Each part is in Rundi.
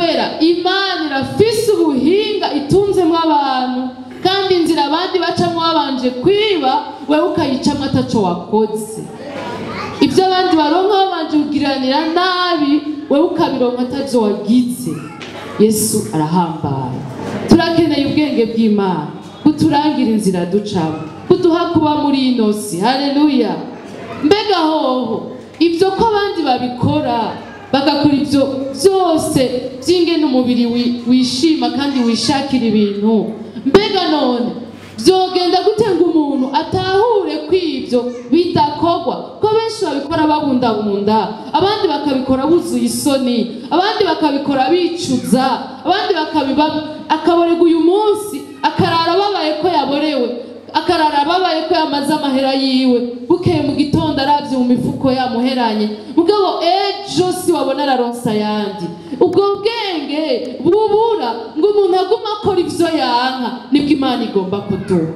Kubera Imana irafise ubuhinga itunzemwo abantu, kandi inzira abandi bacamwo babanje kwiba, wewe ukayicamwo ataco wakoze. Ibyo abandi baronka babanje kugiranira nabi, wewe ukabironka ataco wagize. Yesu arahambaye. Turakeneye ubwenge bw'Imana buturangira inzira ducamo, buduha kuba muri ino si. Haleluya. Mbega hoho ibyo ko abandi babikora, bagakora ibyo byose by'ingene umubiri wishima kandi wishakira ibintu, mbega none byogenda gute ngo umuntu atahure kw'ibyo bidakogwa? Ko benshi babikora babundabunda, abandi bakabikora buzuye isoni, abandi bakabikora bicuza, abandi bakabiba, akaborerwa uyu munsi akarara ababaye ko yaborewe, akarara ababaye ko yamaze amahera yiwe, bukeye mu gitondo aravye mu mifuko yamuheranye, mugabo ejo si wabona araronsa ayandi. Ubwo bwenge bubura ngo umuntu agume akora ivyo yanka, nibwo Imana igomba kuduha.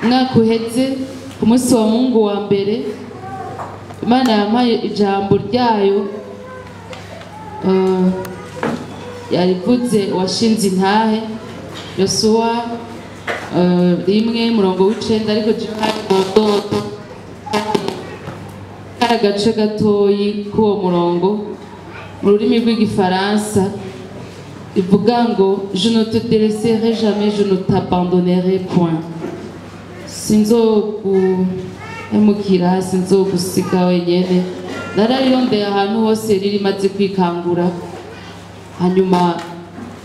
Umwaka uheze ku munsi wa Mungu wa mbere, Imana yampaye ijambo ryayo, yarivuze washinze intahe Yosuwa 1:9, ariko kari agace gatoyi k'uwo murongo mu rurimi rw'igifaransa ivuga ngo je ne te délaisserai jamais, je ne t'abandonnerai point. Sinzoguhemukira, sinzogusiga wenyene. Nararondeye ahantu hose riri maze kwikangura, hanyuma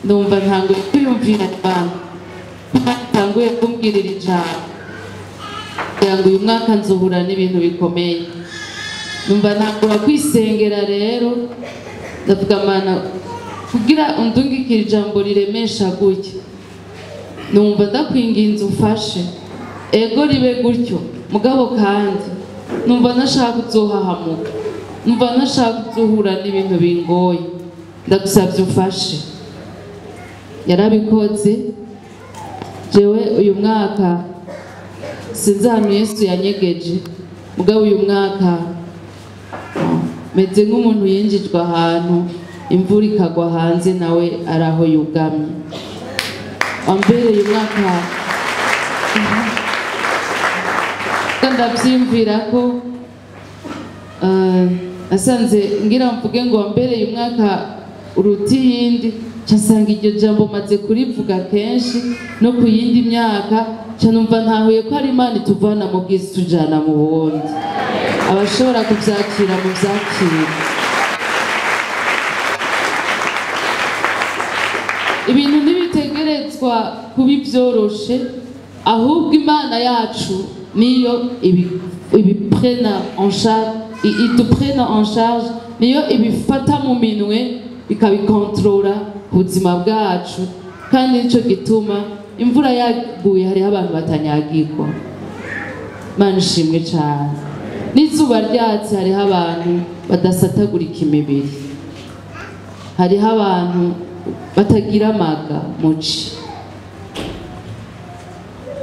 ndumva ntanguye kwiyumvira abantu, ntanguye kumbwirira ijambo kugira ngo uyu mwaka nzohura n'ibintu bikomeye. Numva ntangura kwisengera rero, ndavuga Mana kugira undungikire ijambo riremesha gutya, numva ndakwinginze umfashe, ego ribe gutyo, mugabo kandi numva ntashaka kuzohahamuka, numva ntashaka kuzohura n'ibintu bingoye, ndagusabye umfashe. Yarabikoze. Jewe uyu mwaka sinzi ahantu Yesu yanyegeje, mugabo uyu mwaka meze nk'umuntu yinjijwe ahantu imvura ikagwa hanze nawe araho yugamye. Wambereye uyu mwaka ndavyiyumvira ko nasanze ngira mvuge ngo wambereye umwaka uruta iyindi, nsanga iryo jambo maze kurivuga kenshi no ku yindi myaka, nca numva ntahuye ko ari Imana ituvana mu bwiza itujana mu bundi. Abashobora kuvyakira muvyakire. Ibintu ntibitegerezwa kuba ivyoroshe, ahubwo Imana yacu niyo ibiprena en charge, iduprena en charge, niyo ibifata mu minwe ikabikontorora ubuzima bwacu. Kandi nico gituma imvura yaguye hariho abantu batanyagirwa. Imana ishimwe cane. N'izuba ryatse hariho abantu badasatagurika imibiri, hariho abantu batagira amaga muci.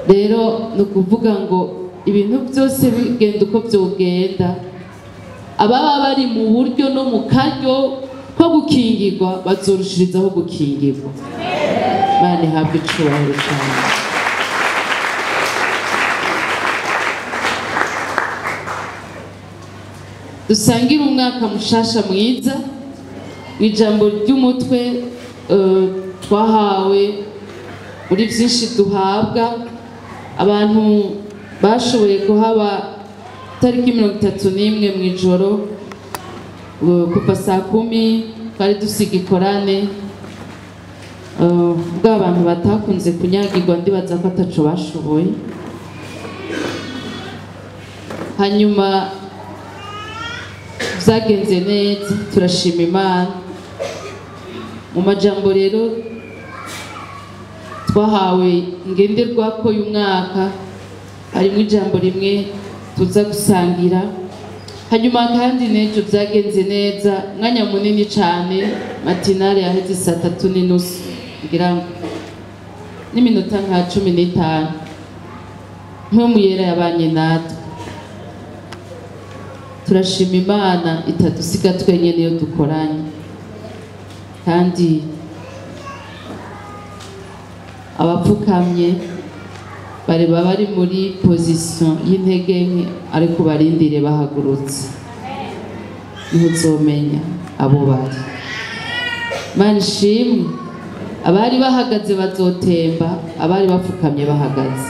Rero ni ukuvuga ngo ibintu byose bigenda uko byogenda, ababa bari mu buryo no mu karyo ko gukingirwa bazorushirizaho gukingirwa. Imana ihabwe icubahiro cane. Dusangire umwaka mushasha mwiza. Ijambo ry'umutwe twahawe muri byinshi duhabwa, abantu bashoboye kuhaba tariki 31 mw'ijoro kuva saa 10 twari dusiga ikorane. Ubwo abantu batakunze kunyagirwa ndibaza ko ataco bashoboye. Hanyuma vyagenze neza, turashima Imana. Mu majambo rero twahawe ngenderwako y'umwaka harimo ijambo rimwe tuza gusangira, Hanyuma kandi n'ejo byagenze neza, umwanya munini cyane, matinale yaheze saa 3:30 ngira ngo n'iminota nka 15. Mpwemu Yera yabanye natwe. Turashima Imana itadusiga twenyene iyo dukoranye, kandi abapfukamye bareba bari muri position y'intege nke, ariko barindire bahagurutse, niho uzomenya abo bari. Imana ishimwe. Abari bahagaze bazotemba, abari bapfukamye bahagaze.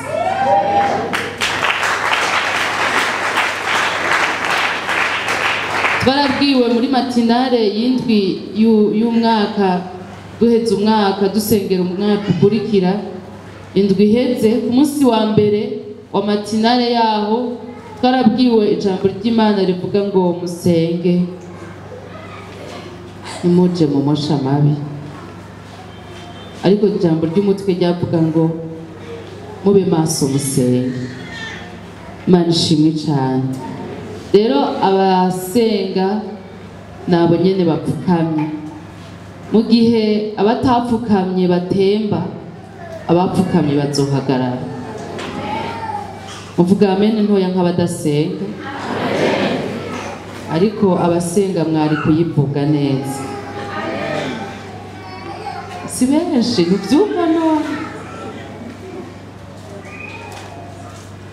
Twarabwiwe muri matinale y'indwi y'umwaka, duheze umwaka dusengera umwaka ukurikira, indwi iheze ku munsi wa mbere wa matinale yaho, twarabwiwe ijambo ry'Imana rivuga ngo musenge nimuje mu mosha mabi, ariko ijambo ry'umutwe ryavuga ngo mube maso musenge. Imana ishimwe cyane. Rero abasenga nabo nyene bapfukamye, mu gihe abatapfukamye batemba, abapfukamye bazohagarara. Muvuga amen ntoya nk'abadasenga, ariko abasenga mwari kuyivuga neza. Si benshi ntibyumva none.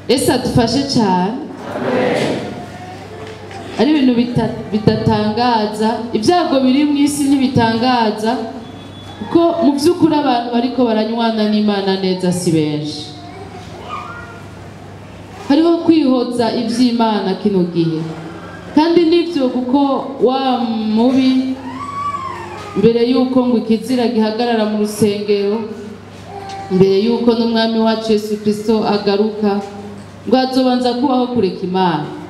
Yesu adufashe cyane. Ari ibintu bidatangaza, ibyago biri mu isi ntibitangaza, kuko mu by'ukuri abantu bariko baranywana n'Imana neza si benshi. Hariho kwihoza iby'Imana kino gihe, kandi nivyo, kuko wa mubi mbere yuko ngo ikizira gihagarara mu rusengero, mbere yuko n'umwami wacu Yesu Kristo agaruka, ngo azobanza kubaho kureka Imana,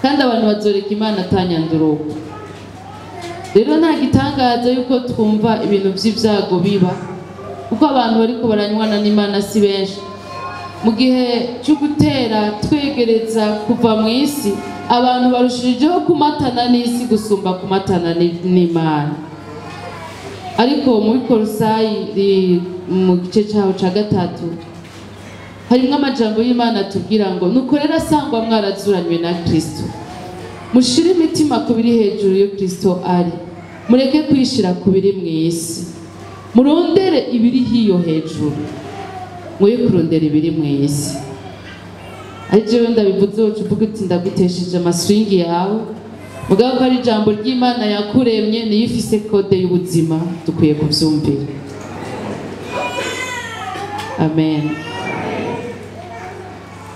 kandi abantu bazoreka Imana atanyanduruko. Rero nta gitangaza yuko twumva ibintu by'ibyago biba, kuko abantu bariko baranywana n'Imana si benshi. Mu gihe cyo gutera twegereza kuva mu isi, abantu barushijeho kumatana n'isi gusumba kumatana n'Imana. Ariko muri Kolosayi mu gice cyaho ca 3 harimwo amajambo y'Imana atubwira ngo nuko rero asangwa mwarazuranywe na Kristo, mushire imitima ku biri hejuru yo Kristo ari, mureke kwishira ku biri mu isi, murondere ibiri hiyo hejuru, mwoye kurondera ibiri mu isi. Ari jewe ndabivuze uca uvuga uti ndagutesheje amaswingi yawe, mugabo ko ari ijambo ry'Imana yakuremye, niyo ifise kode y'ubuzima, dukwiye kuvyumvira. Amen.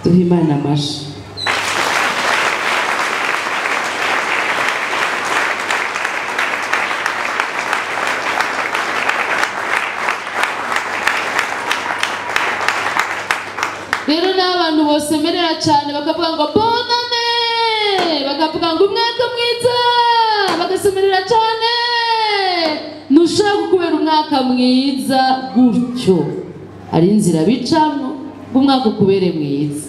Duhe Imana amashi. Rero n'abantu bosemerera cyane bakavuga ngo bonane, bakavuga ngo umwaka mwiza, bagasemerera cyane. Ntushobora kukubera umwaka mwiza gutyo, ari inzira bicamwo ngo umwaka ukubere mwiza.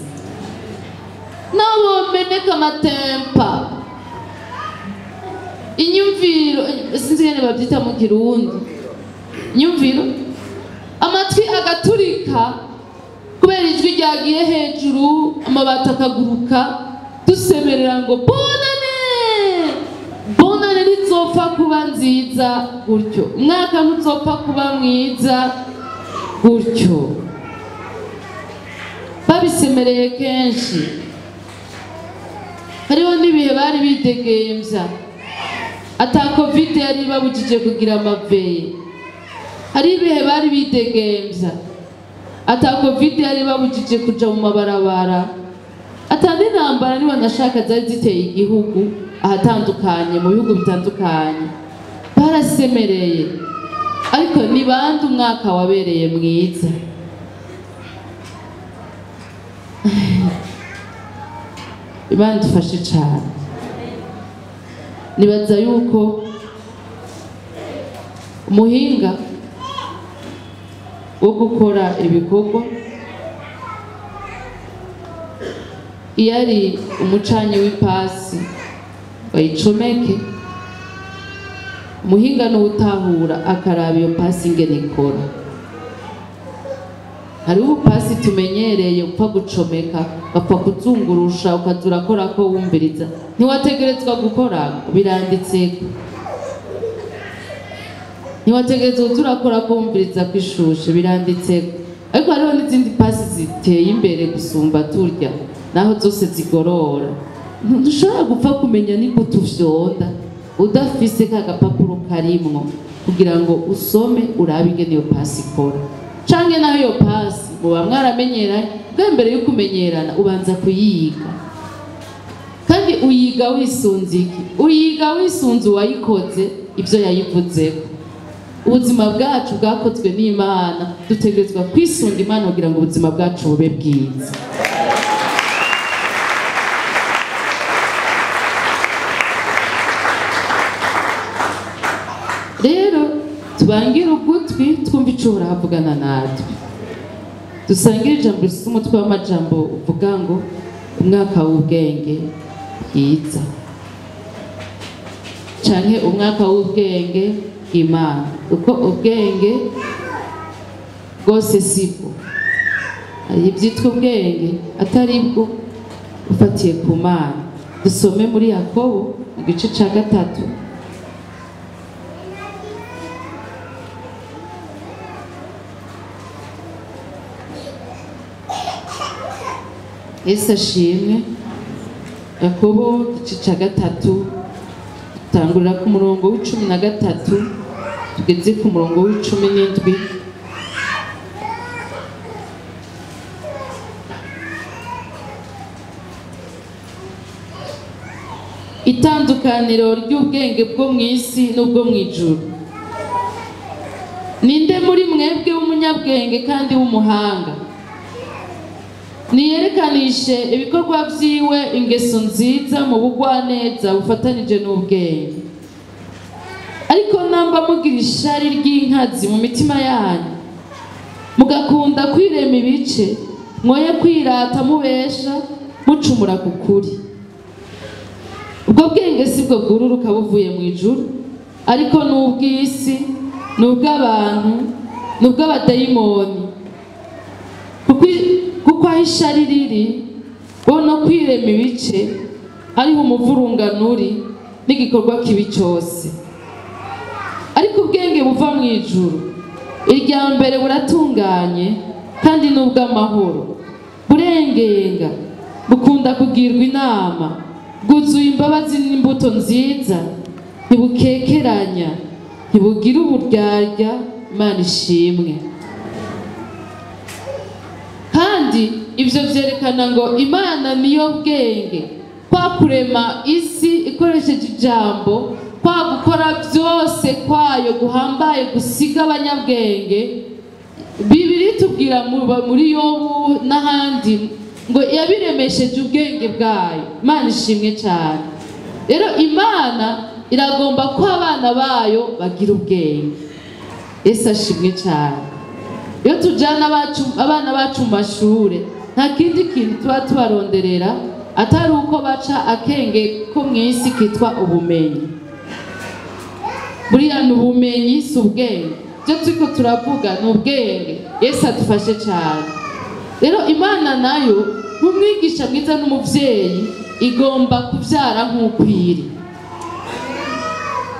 Nabo meneka amatempa, inyumviro, sinzi ngene babyita mu Kirundi, inyumviro, amatwi agaturika kubera ijwi ryagiye hejuru, amabati akaguruka, dusemerera ngo bonane, bonane ntizopfa kuba nziza gutyo, umwaka ntuzopfa kuba mwiza gutyo. Babisemereye kenshi. Hariho n'ibihe bari bidegemvya, ata Covid yari babujije kugira amaveye. Hari ibihe bari bidegemvya, ata Covid yari babujije kuja mu mabarabara, ata n'intambara niba nashaka zari ziteye igihugu ahatandukanye, mu bihugu bitandukanye. Barasemereye, ariko ni bande umwaka wabereye mwiza? Imana idufashe cyane. Nibaza yuko umuhinga wo gukora ibikorwa Iyo ari umucanyi w'ipasi bayicomeke, umuhinga n'utahura akaraba iyo pasi ingene ikora. Hariho ubupasi tumenyereye upfa gucomeka, bapfa kuzungurusha ukaza urakora ko wumviriza, ntiwategerezwa gukora, biranditseko. Ntiwategerezwa kuza urakora ko wumviriza ko ishushe, biranditseko. Ariko hariho n'izindi pasi ziteye imbere gusumba turya, naho zose zigorora. Ntushobora gupfa kumenya ni gute ufyonda udafise ka gapapuro karimwo kugira ngo usome urabe ingene iyo pasi ikora. Canke naho iyo pasi muba mwaramenyeranye, bwa mbere yo kumenyerana ubanza kuyiga. Kandi uyiga wisunze iki? Uyiga wisunze uwayikoze ivyo yayivuzeko. Ubuzima bwacu bwakozwe n'Imana, dutegerezwa kwisunga Imana kugira ngo ubuzima bwacu bube bwiza. Rero tubangire ugutwi twumve ico Uhoraho avugana natwe. Dusangire ijambo rifise umutwe w'amajambo uvuga ngo umwaka w'ubwenge bwiza, canke umwaka w'ubwenge bw'Imana, kuko ubwenge bwose sibwo. Hari ivyitwa ubwenge atari bwo ufatiye ku Mana. Dusome muri Yakobo igice ca 3. Yesu ashimwe. Yakobo igice ca 3, dutangurira ku murongo w'icumi na gatatu tugeze ku murongo w'icumi n'indwi. Itandukaniro ry'ubwenge bwo mu isi n'ubwo mu ijuru. Ninde muri mwebwe w'umunyabwenge kandi w'umuhanga? Niyerekanishe ibikorwa vyiwe ingeso nziza mu bugwaneza bufatanije n'ubwenge. Ariko namba mugira ishari ry'inkazi mu mitima yanyu, mugakunda kwirema ibice, mwoye kwirata mubesha, mucumura ku kuri. Ubwo bwenge sibwo bwururuka buvuye mu ijuru, ariko n'ubw'isi, n'ubw'abantu, n'ubw'abadayimoni. Kuko aho ishari riri, bo no kwirema ibice, ariho umuvurungano uri n'igikorwa kibi cyose. Ariko ubwenge buva mu ijuru, irya mbere buratunganye kandi n'ubw'amahoro, burengenga, bukunda kugirwa inama, bwuzuye imbabazi n'imbuto nziza, ntibukekeranya, ntibugira uburyarya. Imana ishimwe. Kandi ivyo vyerekana ngo Imana niyo bwenge, kwa kurema isi ikoresheje ijambo, kwa gukora byose kwayo guhambaye gusiga abanyabwenge. Bibiri tubwira muri Yobu n'ahandi ngo yabiremesheje ubwenge bwayo. Imana ishimwe cyane. Rero Imana iragomba ko abana bayo bagira ubwenge. Yesu ashimwe cyane. Iyo tujana abana bacu mu mashure, nta kindi kintu tuba tubaronderera atari uko baca akenge ko mu isi kitwa ubumenyi. Buriya ni ubumenyi, si ubwenge. Ibyo turiko turavuga ni ubwenge. Yesu adufashe cyane. Rero Imana nayo nk'umwigisha mwiza n'umuvyeyi igomba kuvyara nk'uko iri.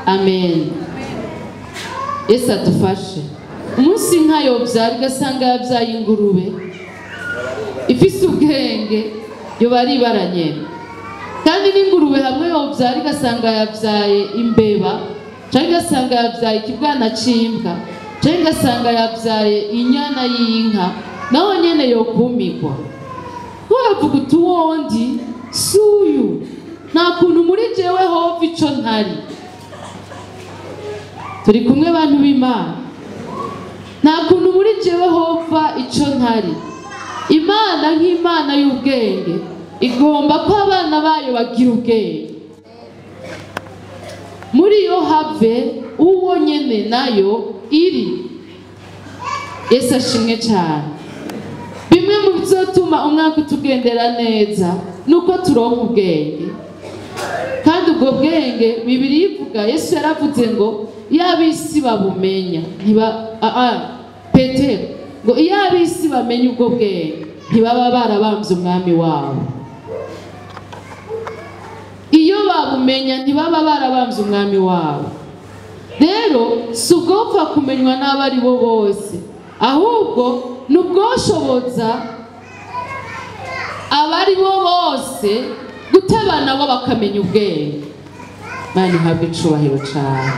Amen. Yesu adufashe. Umunsi inka yovyara ugasanga yavyaye ingurube ifise ubwenge, yoba ari ibara nyene. Kandi n'ingurube hamwe yovyara ugasanga yavyaye imbeba, canke ugasanga yavyaye ikibwana c'imbwa, canke ugasanga yavyaye inyana y'inka, naho nyene yokumigwa. Wavuga uti uwondi si uyu, nta kuntu muri jewe hova ico ntari. Turi kumwe bantu b'Imana. Nta kuntu muri jewe hova ico ntari. Imana nk'Imana y'ubwenge igomba ko abana bayo bagira ubwenge. Muri yo have uwo nyene nayo iri. Yesu ashimwe cyane. Bimwe mu bizotuma umwaka utugendera neza Nuko turonka ubwenge. Kandi ubwo bwenge Bibiliya ivuga, Yesu yaravuze ngo iyo ab'isi babumenya ntiba Petero ngo iyo ab'isi bamenya ubwo bwenge ntibaba barabambye umwami wabo. Iyo babumenya ntibaba barabambye umwami wabo. Rero si ubwopfa kumenywa n'abari bo bose, ahubwo ni ubwoshoboza abari bo bose guteba nabo bakamenya ubwenge. Imana ihabwe icubahiro cane.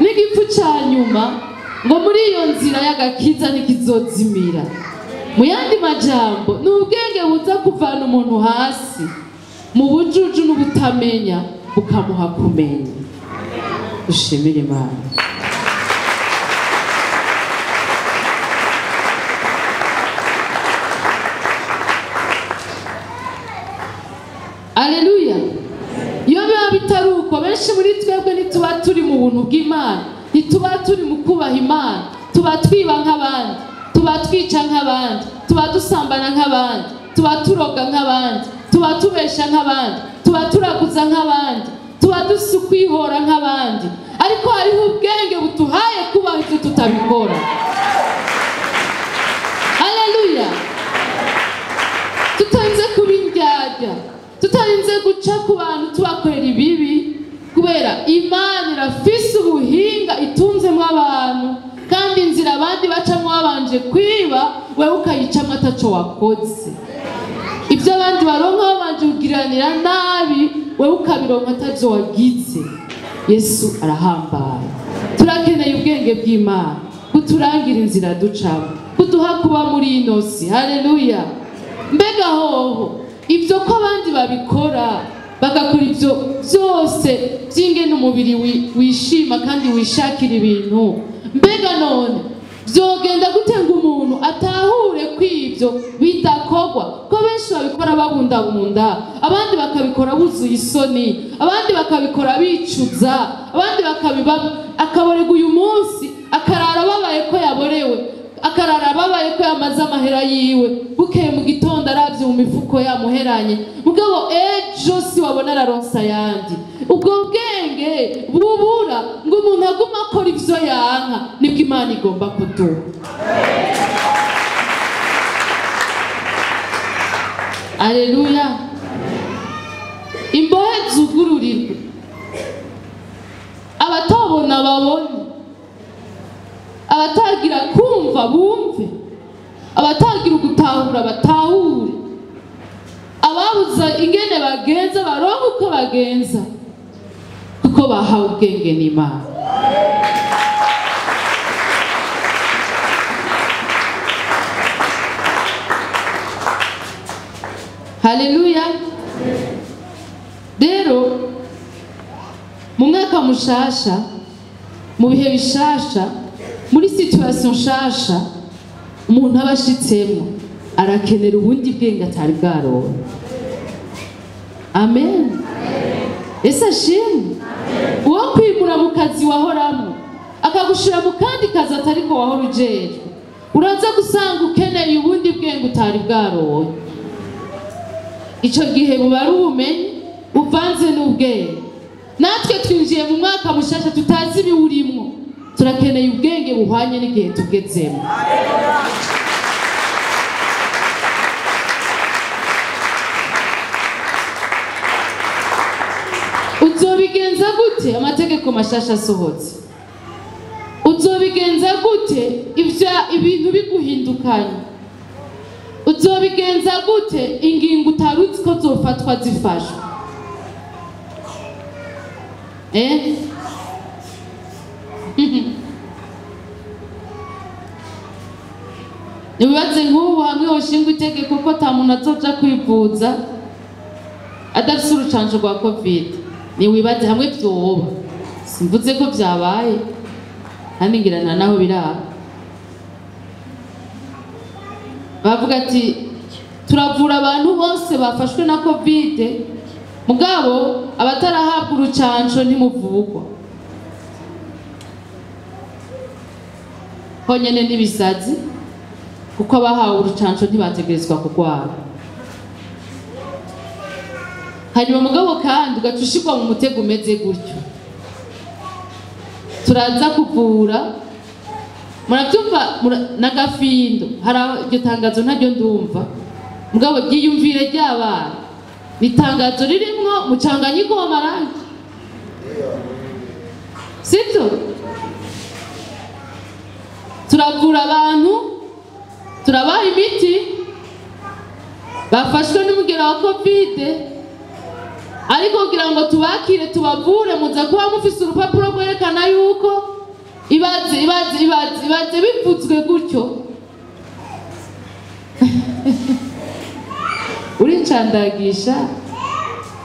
N'igipfu ca nyuma ngo muri iyo nzira y'agakiza ntikizozimira. Mu yandi majambo, ni ubwenge buza kuvana umuntu hasi mu bujuju n'ubutamenya bukamuha kumenya. Dushimire Imana. Aleluya. Iyo biba bitari uko, benshi muri twebwe ntituba turi mu buntu bw'Imana, ntituba turi mu kubaha Imana, tuba twiba nk'abandi, tuba twica nk'abandi, tuba dusambana nk'abandi, tuba turoga nk'abandi, tuba tubesha nk'abandi, tuba turaguza nk'abandi, tuba dusukwihora nk'abandi. Ariko hariho ubwenge butuhaye kubaho ibyo tutabikora. Aleluya. Tutarinze kuba indyarya, tutarinze guca ku bantu tubakorera ibibi, kubera Imana irafise ubuhinga itunzemo abantu, kandi inzira abandi bacamwo babanje kwiba, wewe ukayicamwo ataco wakoze. Ibyo abandi baronka babanje kugiranira nabi, wewe ukabironka ataco wagize. Yesu arahambaye. Turakeneye ubwenge bw'Imana buturangira inzira ducamo, buduha kuba muri ino si. Haleluya. Mbega hoho ibyo ko abandi babikora, bagakora ibyo byose by'ingene umubiri wishima kandi wishakira ibintu, mbega none byogenda gute ngo umuntu atahure kw'ibyo bidakorwa? Ko benshi babikora babundabunda, abandi bakabikora buzuye isoni, abandi bakabikora bicuza, abandi bakabiba akaborerwa uyu munsi, akarara ababaye ko yaborewe, akarara ababaye ko yamaze amahera yiwe, bukeye mu gitondo aravye mu mifuko yamuheranye, mugabo ejo si wabona araronsa ayandi. Ubwo bwenge bubura ngo umuntu aguma akora ivyo yanka, nibwo Imana igomba kuduha. Aleluya. Imbohe zugururirwe, abatabona babone, abatagira kumva bumve, abatagira ugutahura batahure, ababuza ingene bagenza baronke uko bagenza, kuko bahawe ubwenge n'Imana. Haleluya. Rero mu mwaka mushasha, mu bihe bishasha, muri situation nshasha umuntu aba ashitsemo, arakenera ubundi bwenge atari bwaronka. Amen. Ese ashimwe. Uwo kwimura mu kazi wahoramwo akagushira mu kandi kazi atariko wahora ujejwe, uraza gusanga ukeneye ubundi bwenge utari bwaronka. Ico gihe buba ari ubumenyi buvanze n'ubwenge. Natwe twinjiye mu mwaka mushasha tutazi ibiwurimwo, turakeneye ubwenge buhwanye n'igihe tugezemo. Uzobigenza gute amategeko mashasha asohotse? Uzobigenza gute ibintu biguhindukanye? Uzobigenza gute ingingo utaruzi ko zofatwa zifashwe? Nibibaze nk'ubu hamwe hoshingwa itegeko ko ata muntu azoja kwivuza adafise urucanco rwa Covid. Niwibaze hamwe vyoba, simvuze ko vyabaye kandi ngira nta naho biraba. Bavuga ati turavura abantu bose bafashwe na Covid, mugabo abatarahabwa urucanco ntimuvugwa. Honyene n'ibisazi, kuko abahawe urucanco ntibategerezwa kugwara. Hanyuma mugabo kandi ugaca ushirwa mu mutego umeze gutyo. Turaza kuvura, murabyumva n'agafindo, hari iryo tangazo ntaryo ndumva, mugabo ryiyumvire ry'abana, ni itangazo ririmwo mucanganyiko w'amarangi, sibyo? Turavura abantu, turabaha imiti bafashwe n'umugera wa Covid, ariko kugira ngo tubakire tubavure muza kuba mufise urupapuro rwerekana yuko ibaze ibaze ibaze ibaze bivutswe gutyo. Uricandagisha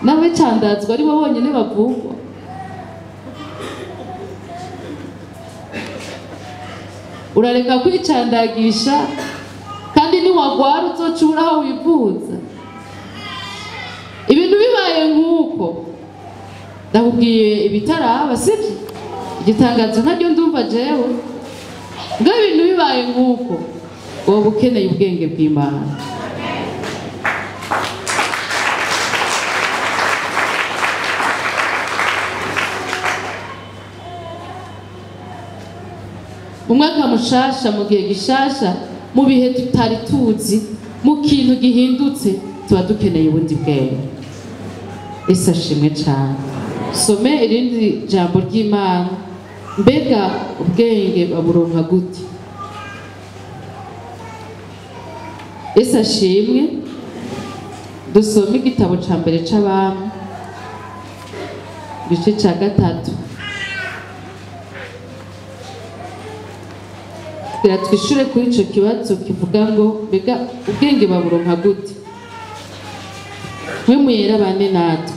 nawe candazwa ari bo bonyene bavugwa. Urareka kwicandagisha kandi niwagwara uzoca ubura aho wivuza. Ibintu bibaye nk'uko ndakubwiye ibitaraba, sibyo? Igitangazo ntaryo ndumva jewe. Ngo ibintu bibaye nk'uko woba ukeneye ubwenge bw'Imana. Mu mwaka mushasha, mu gihe gishasha, mu bihe tutari tuzi, mu kintu gihindutse, tuba dukeneye ubundi bwenge. Ese ashimwe cyane. Some irindi jambo ry'Imana. Mbega ubwenge baburonka gute? Ese ashimwe. Dusome igitabo ca mbere c'Abami, igice ca 3. Kugira twishure kuri ico kibazo kivuga ngo mbega ubwenge baburonka gute? Mwe muyera bane natwe.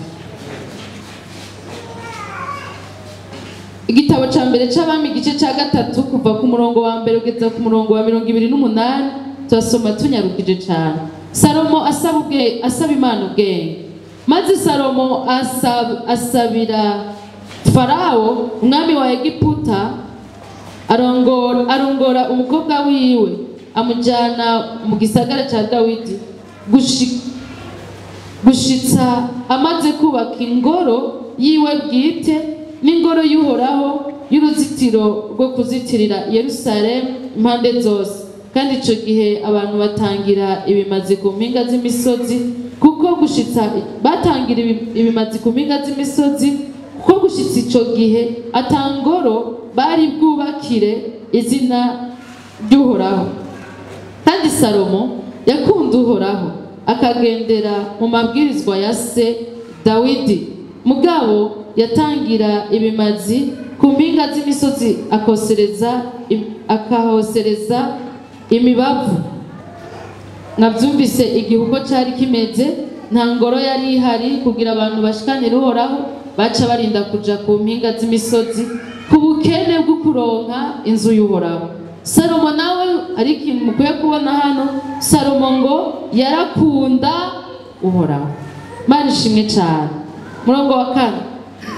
Igitabo ca mbere c'Abami igice ca 3 kuva ku murongo wa mbere kugeza ku murongo wa 28, turasoma tunyarukije cane. Salomo asaba Imana ubwenge. Maze Salomo asabira Farao umwami wa Egiputa, arongora umukobwa wiwe amujyana mu gisagara ca Dawidi, gushitsa amaze kubaka ingoro yiwe bwite n'ingoro y'Uhoraho y'uruzitiro rwo kuzitirira Yerusalemu impande zose. Kandi ico gihe abantu batangira ibimazi ku mpinga z'imisozi, kuko gushitsa batangira ibimazi ku mpinga z'imisozi, kuko gushitsa ico gihe atangoro bari bwubakire izina ry'Uhoraho. Kandi Salomo yakunda Uhoraho, akagendera mu mabwirizwa ya se Dawidi. Mugabo yatangira ibimazi ku mpinga z'imisozi, akahosereza imibavu. Mwabyumvise igihe uko cari kimeze, nta ngoro yari ihari kugira abantu bashikanire Uhoraho, baca barinda kuja ku mpinga z'imisozi ku bukene bwo kuronka inzu y'Uhoraho. Salomo nawe ari ikintu mukwiye kubona hano, Salomo ngo yarakunda Uhoraho. Mana ishimwe cyane. Murongo wa 4.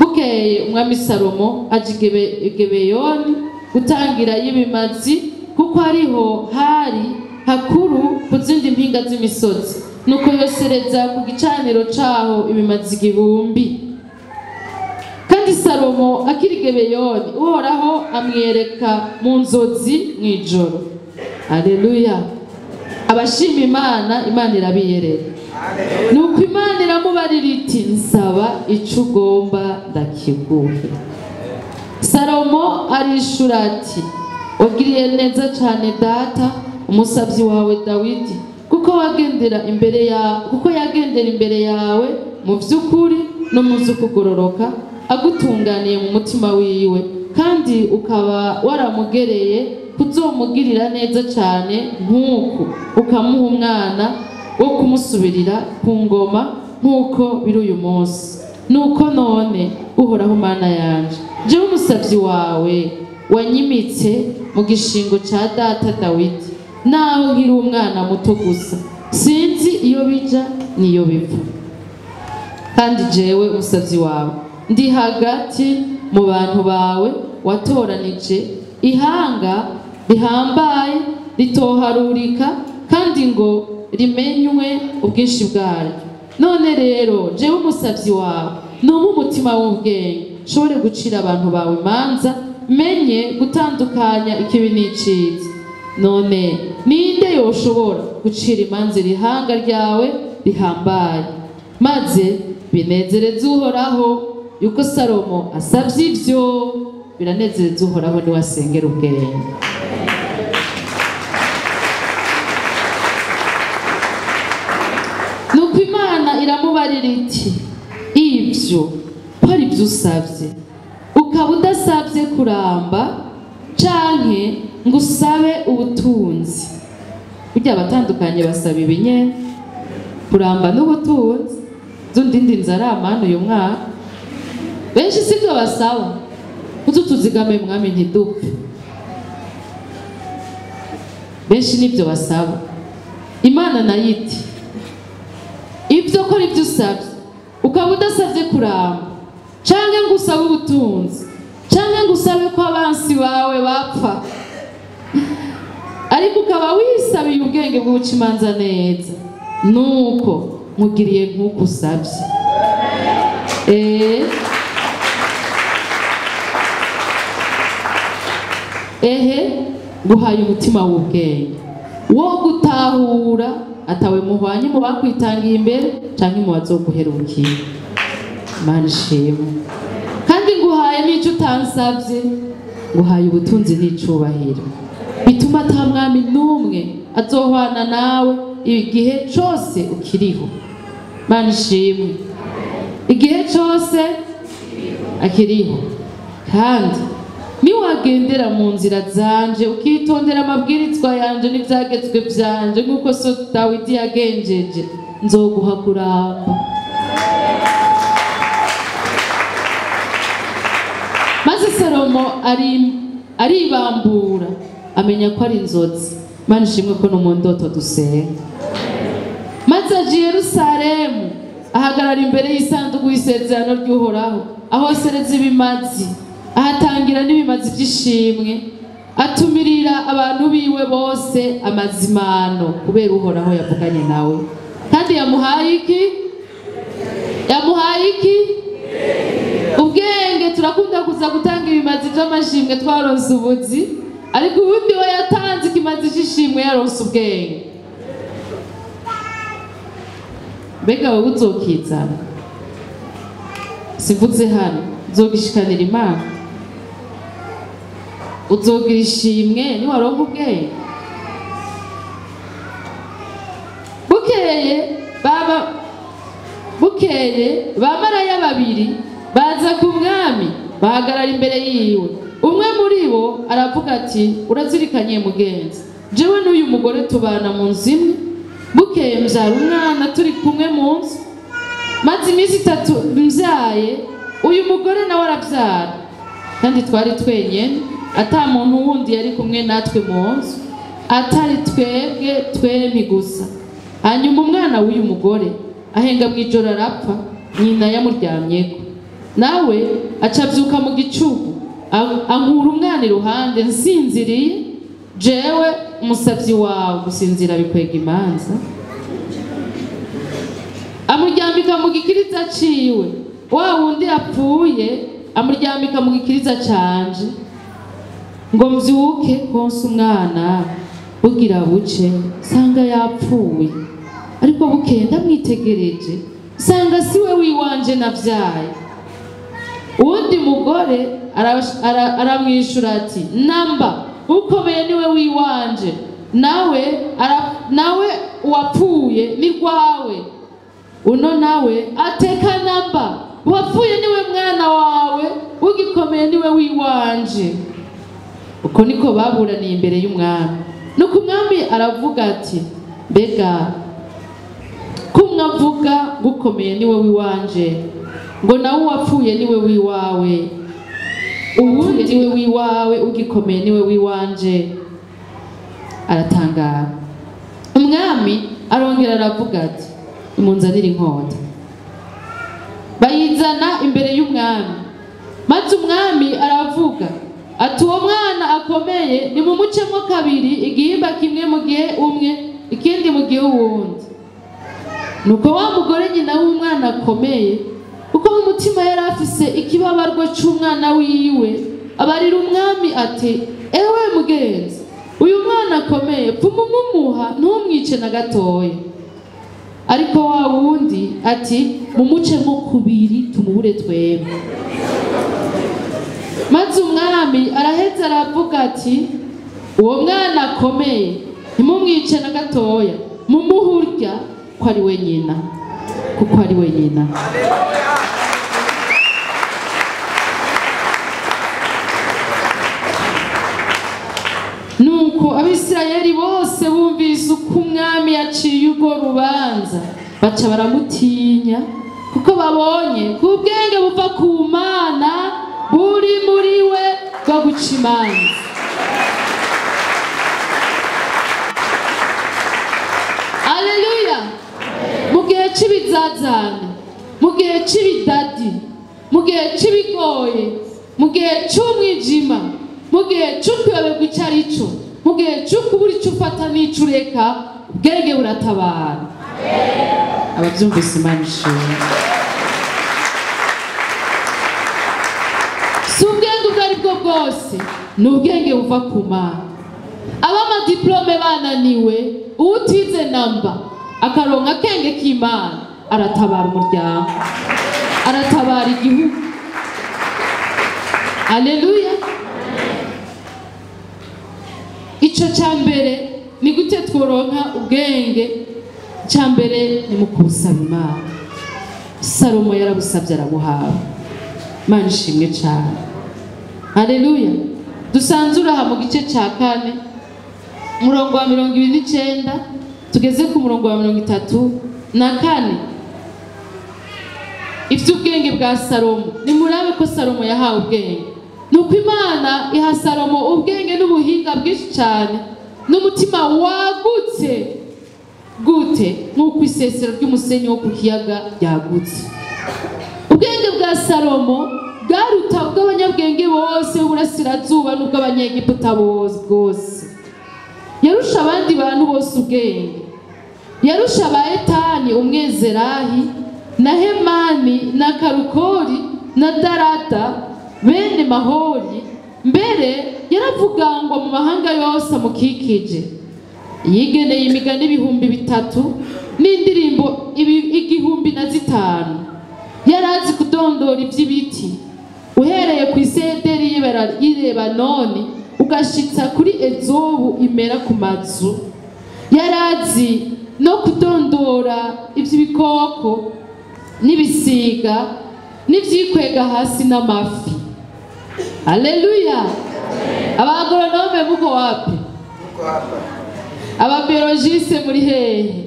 Bukeye umwami Salomo aja i Gibeyoni gutangira y'ibimazi, kuko ariho hari hakuru ku zindi mpinga z'imisozi. Nuko yosereza ku gicaniro caho ibimazi 1000. Kandi Salomo akiri Gibeyoni, Uhoraho amwereka mu nzozi mw'ijoro. Haleluya. Abashima Imana, Imana irabiyerera. Nuko Imana iramubarira iti nsaba ico ugomba ndakiguhe. Salomo arishura ati wagiriye neza cyane data umusabyi wawe Dawidi, kuko wagendera imbere ya kuko yagendera imbere yawe mu vy'ukuri no mu vy'ukugororoka, agutunganiye mu mutima wiwe, kandi ukaba waramugereye kuzomugirira neza cyane nk'uku ukamuha umwana wo kumusubirira ku ngoma nk'uko biri uyu munsi. Nuko none Uhoraho Mana yanje, jewe umusabyi wawe wanyimitse mu gishingo ca data Dawidi, naho nkiri umwana muto gusa, sinzi iyo bija niyo biva. Kandi jewe umusabyi wawe ndi hagati mu bantu bawe watoranije, ihanga rihambaye ritoharurika, kandi ngo rimenywe ubwinshi bwaryo. None rero jewe umusavyi wawe, numpe umutima w'ubwenge, nshobore gucira abantu bawe imanza, menye gutandukanya ikibi n'iciza. None ninde yoshobora gucira imanza iri hanga ryawe rihambaye? Maze binezereze Uhoraho yuko Salomo asavye ivyo. Biranezereza Uhoraho niwe asengera ubwenge. Nuko Imana iramubarira iti: ivyo ko ari ivyo usavye, ukaba udasavye kuramba canke ngo usabe ubutunzi. Burya abatandukanye basaba ibinyene, kuramba n'ubutunzi. Zundi nzara amana uyu mwaka benshi sivyo basaba. Utu tuzigame mwami ntidupfe. Benshi nibyo basaba. Imana nayo iti: ibyo ko ari byo usabye, ukaba udasabye kuramba canke ngo usabe ubutunzi canke ngo usabe ko abansi bawe bapfa, ariko ukaba wisabiye ubwenge bwo guca imanza neza, nuko nkugiriye nk'uko usabye. Ehe nguhaye umutima w'ubwenge wo gutahura atawe muhwanye mu bakwitangiye imbere canke mu bazoguherukiye. Imana ishimwe. Kandi nguhaye n'ico utansavye, nguhaye ubutunzi n'icubahiro, bituma ata mwami n'umwe azohwana nawe igihe cose ukiriho. Imana ishimwe. Igihe cose akiriho. Kandi niwagendera mu nzira zanje, ukitondera amabwirizwa yanje n'ivyagezwe vyanje nk'uko so Dawidi yagenjeje, nzoguha kuramba. Maze Salomo aribambura, amenya ko ari inzozi. Imana ishimwe ko no mu ndoto dusenga. Maze aja i Yerusalemu, ahagarara imbere y'isanduku y'isezerano ry'Uhoraho, ahosereza ibimazi, ahatangira n'ibimazi by'ishimwe, atumirira abantu biwe bose amazimano, kubera Uhoraho yavuganye nawe. Kandi yamuhaye iki? Yamuhaye iki? Ubwenge. Turakunda kuza gutanga ibimazi by'amashimwe twaronse ubuzi, ariko ubundi we yatanze ikimazi c'ishimwe yaronse ubwenge. Mbega wowe uzokizana? Simvuze hano, uzogishikanira Imana? Uzogira ishimwe niwaronka ubwenge? Bukeye bamaraya babiri baza ku mwami, bahagarara imbere yiwe. Umwe muri bo aravuga ati: urazirikanye mugenzi, jewe n'uyu mugore tubana mu nzu imwe. Bukeye mbyara umwana turi kumwe mu nzu, maze iminsi itatu mbyaye, uyu mugore nawe arabyara, kandi twari twenyene, ata muntu wundi yari kumwe natwe mu nzu, atari twebwe twembi gusa. Hanyuma umwana w'uyu mugore ahenga mw'ijoro arapfa, nyina yamuryamyeko. Nawe acavyuka mu gicuku, ankura umwana iruhande nsinziriye. Jewe umusavyi wawe, gusinzira bikwega imanza. Amuryamika mu gikiriza ciwe, wa wundi apfuye amuryamika mu gikiriza canje, ngo mvyuke konsa umwana. Bugira buce sanga yapfuye, ariko bukeye ndamwitegereje sanga siwe wiwanje navyaye. Uwundi mugore aramwishura ati: namba ukomeye niwe wiwanje, nawe uwapfuye ni rwawe. Uno nawe ateka: namba uwapfuye niwe mwana wawe, ugikomeye niwe wiwanje. Uko niko baburaniye imbere y'umwami. Nuko umwami aravuga ati: mbega kumwavuga gukomeye niwe wiwanje, ngo nawe uwapfuye niwe wiwawe, uwundi niwe wiwawe, ugikomeye niwe wiwanje. Aratangara. Umwami arongera aravuga ati: imunzanire inkota. Bayizana imbere y'umwami. Maze umwami aravuga ati: uwo mwana akomeye nimumucemo kabiri, igihimba kimwe mu gihe umwe, ikindi mu gihe uwundi. Nuko wa mugore nyina w'umwana akomeye, kuko mu mutima yari afise ikibabarwe c'umwana wiwe, abarira umwami ati: ewe mugenzi, uyu mwana akomeye pfuma umumuha, ntumwice na gatoya. Ariko wa wundi ati: mumucemo kubiri tumubure twebwe. Maze umwami araheza aravuga ati: uwo mwana akomeye ntimumwice na gatoya, mumuhe urya ko ari we nyina, kuko ari we nyina. Nuko Abisirayeli bose bumvise uko umwami yaciye urwo rubanza, baca baramutinya, kuko babonye ko ubwenge buva ku Mana buri muri we bwo guca imanza. Aleluya! Mu gihe c'ibizazane, mu gihe c'ibidadi, mu gihe cy'ibigoye, mu gihe cy'umwijima, mu gihe cy'ukuyoberwa icyo ari cyo, mu gihe cy'ukubura icyo ufata n'icyo ureka, ubwenge buratabara. Ababyumvise Imana ishimwe. Si ubwenge ubwo ari bwo bwose, ni ubwenge buva ku Mana. Ab'amadiplome bananiwe, uwutize namba akaronka akenge k'Imana, aratabara umuryango, aratabara igihugu. Aleluya! Ico ca mbere ni gute tworonka ubwenge? Ca mbere ni mu kubusaba Imana. Salomo yarabusabye arabuhawe. Imana ishimwe cane. Aleluya! Dusanzure aha mu gice ca 4, umurongo wa 29 tugeze ku murongo wa 34. Ivy'ubwenge bwa Salomo, nimurabe ko Salomo yahawe ubwenge. Nuko Imana iha Salomo ubwenge n'ubuhinga bwinshi cyane, n'umutima wagutse gute nk'uko isesero ry'umusenyi wo ku kiyaga ryagutse. Ubwenge bwa Salomo bwaruta ubw'abanyabwenge bose b'uburasirazuba n'ubw'abanyegiputa bose. Yarusha abandi bantu bose ubwenge. Yarusha aba Etani umwezerahi, na Hemani na Karukori na Darada bene Mahori. Mbere yaravugangwa mu mahanga yose amukikije. Yigeneye imigani 3000 n'indirimbo 1005. Yarazi kudondora iby'ibiti, uhereye ku isederi y'i Lebanoni ugashitsa kuri ezobu imera ku mazu. Yarazi no kudondora iby'ibikoko n'ibisiga n'ivyikwega hasi n'amafi. Haleluya! Abagoronome muko wapi? Ababiologiste muri hehe?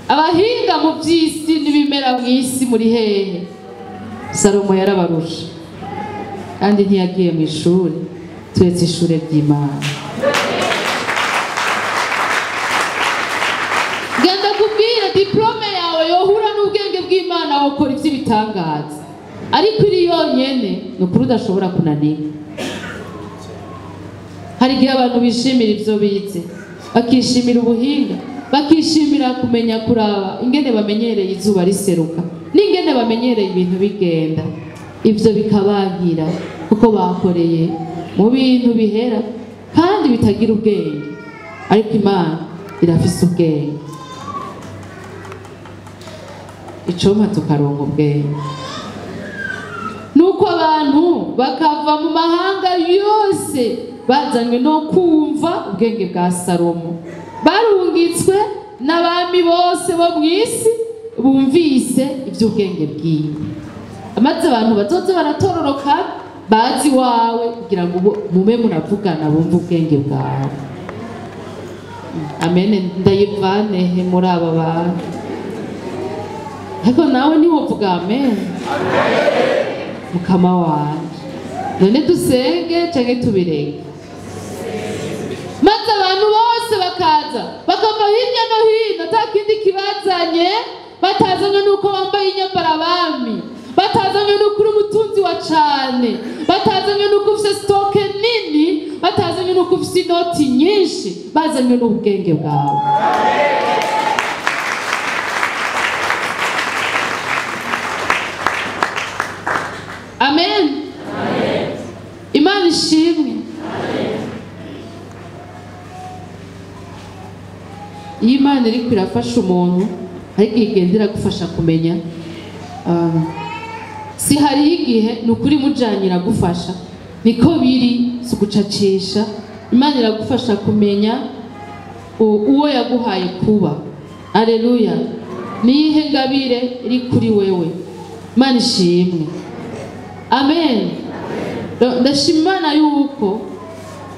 Abahinga mu by'isi n'ibimera mu isi muri hehe? Salomo yarabarusha, kandi ntiyagiye mu ishuri, turetse ishuri ry'Imana. Genda kubwira diplome yawe yohura n'ubwenge bw'Imana, wokora ivy'ibitangaza. Ariko iri yonyene ni ukuri udashobora kunanirwa. Hari igihe abantu bishimira ivyo bize, bakishimira ubuhinga, bakishimira kumenya kuraba ingene bamenyereye izuba riseruka, n'ingene bamenyereye ibintu bigenda. Ivyo bikabankira kuko bakoreye mu bintu bihera kandi bitagira ubwenge. Ariko Imana irafise ubwenge. Icompa tukaronka ubwenge. Nuko abantu bakava mu mahanga yose bazanywe no kumva ubwenge bwa Salomo. Barungitswe n'abami bose bo mu isi bumvise iby'ubwenge bwiwe. Amaze abantu bazoze baratororoka bazi wawe, kugira ngo mube muravugana bumve ubwenge bwawe. Amen. Ndayivane muri aba bantu. Ariko nawe ntiwovuga amen. Mukama wanje, none dusenge canke tubireke? Maze abantu bose bakaza bakava hirya no hino, ata kindi kibazanye, batazanywe nuko bambaye inyambara abami, batazanywe nuko uri umutunzi wa cane, batazanywe nuko ufise stock nini, batazanywe nuko ufise inoti nyinshi, bazanywe n'ubwenge bwawe. Amen. Imana ishimwe. Iyo Imana iriko irafasha umuntu, ariko igenda iragufasha kumenya, si hariho igihe ni ukuri mujanye iragufasha, niko biri, si ugucacisha. Imana iragufasha kumenya uwo yaguhaye kuba. Aleluya. Niyihe ngabire iri kuri wewe? Imana ishimwe. Amen. Ndashima Imana yuko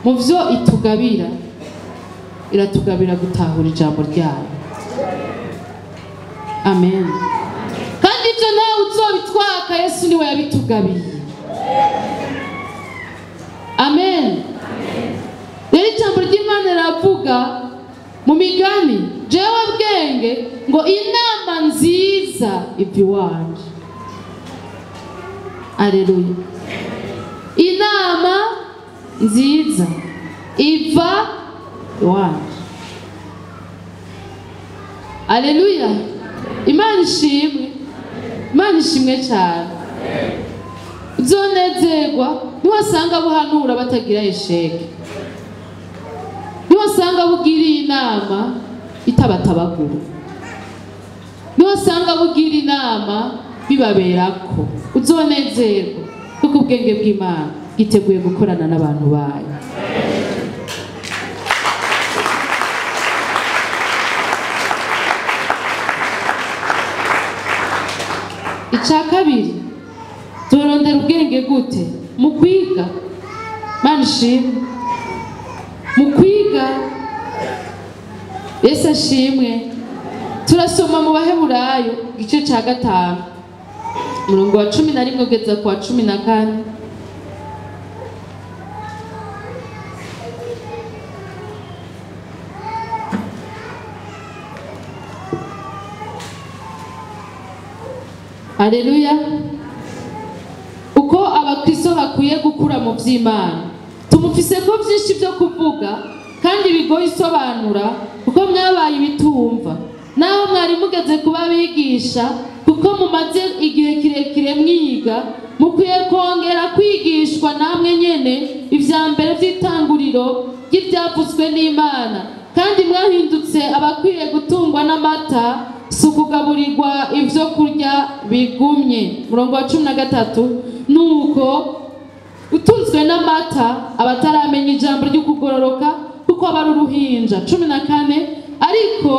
mu vyo itugabira, iratugabira gutahura ijambo ryayo. Amen. Kandi ibyo nawe uzobitwaka, Yesu niwe yabitugabiye. Amen. Rero ijambo ry'Imana riravuga mu migani, jewe bwenge, ngo inama nziza iva iwanje. Aleluya. Inama nziza iva iwanje. Aleluya. Imana ishimwe. Imana ishimwe cyane. Uzonezerwa niwasanga buhanura batagira esheke, niwasanga bugiriye inama itabatabagura, niwasanga bugira inama bibaberako. Uzonezerwa kuko ubwenge bw'Imana bwiteguye gukorana n'abantu bayo. Icya kabiri, turondera ubwenge gute? Mu kwiga. Imana ishimwe. Mu kwiga. Yesu ashimwe. Turasoma mu Baheburayo igice cya 5 umurongo wa 11 ugeza ku wa 14. Haleluya. Uko abakristo bakwiye gukura mu by'Imana, tumufise ko byinshi byo kuvuga kandi bigoye isobanura, kuko mwabaye ibitumva. Naho mwari mugeze kuba bigisha, kuko mumaze igihe kirekire mwiga, mukwiye kongera kwigishwa namwe nyene ivya mbere vy'itanguriro ry'ivyavuzwe n'Imana. Kandi mwahindutse abakwiye gutungwa n'amata, si ukugaburirwa ivyo kurya bigumye. Murongo wa 13, nuko utunzwe n'amata abataramenya ijambo ry'ukugororoka, kuko aba ari uruhinja. 14, ariko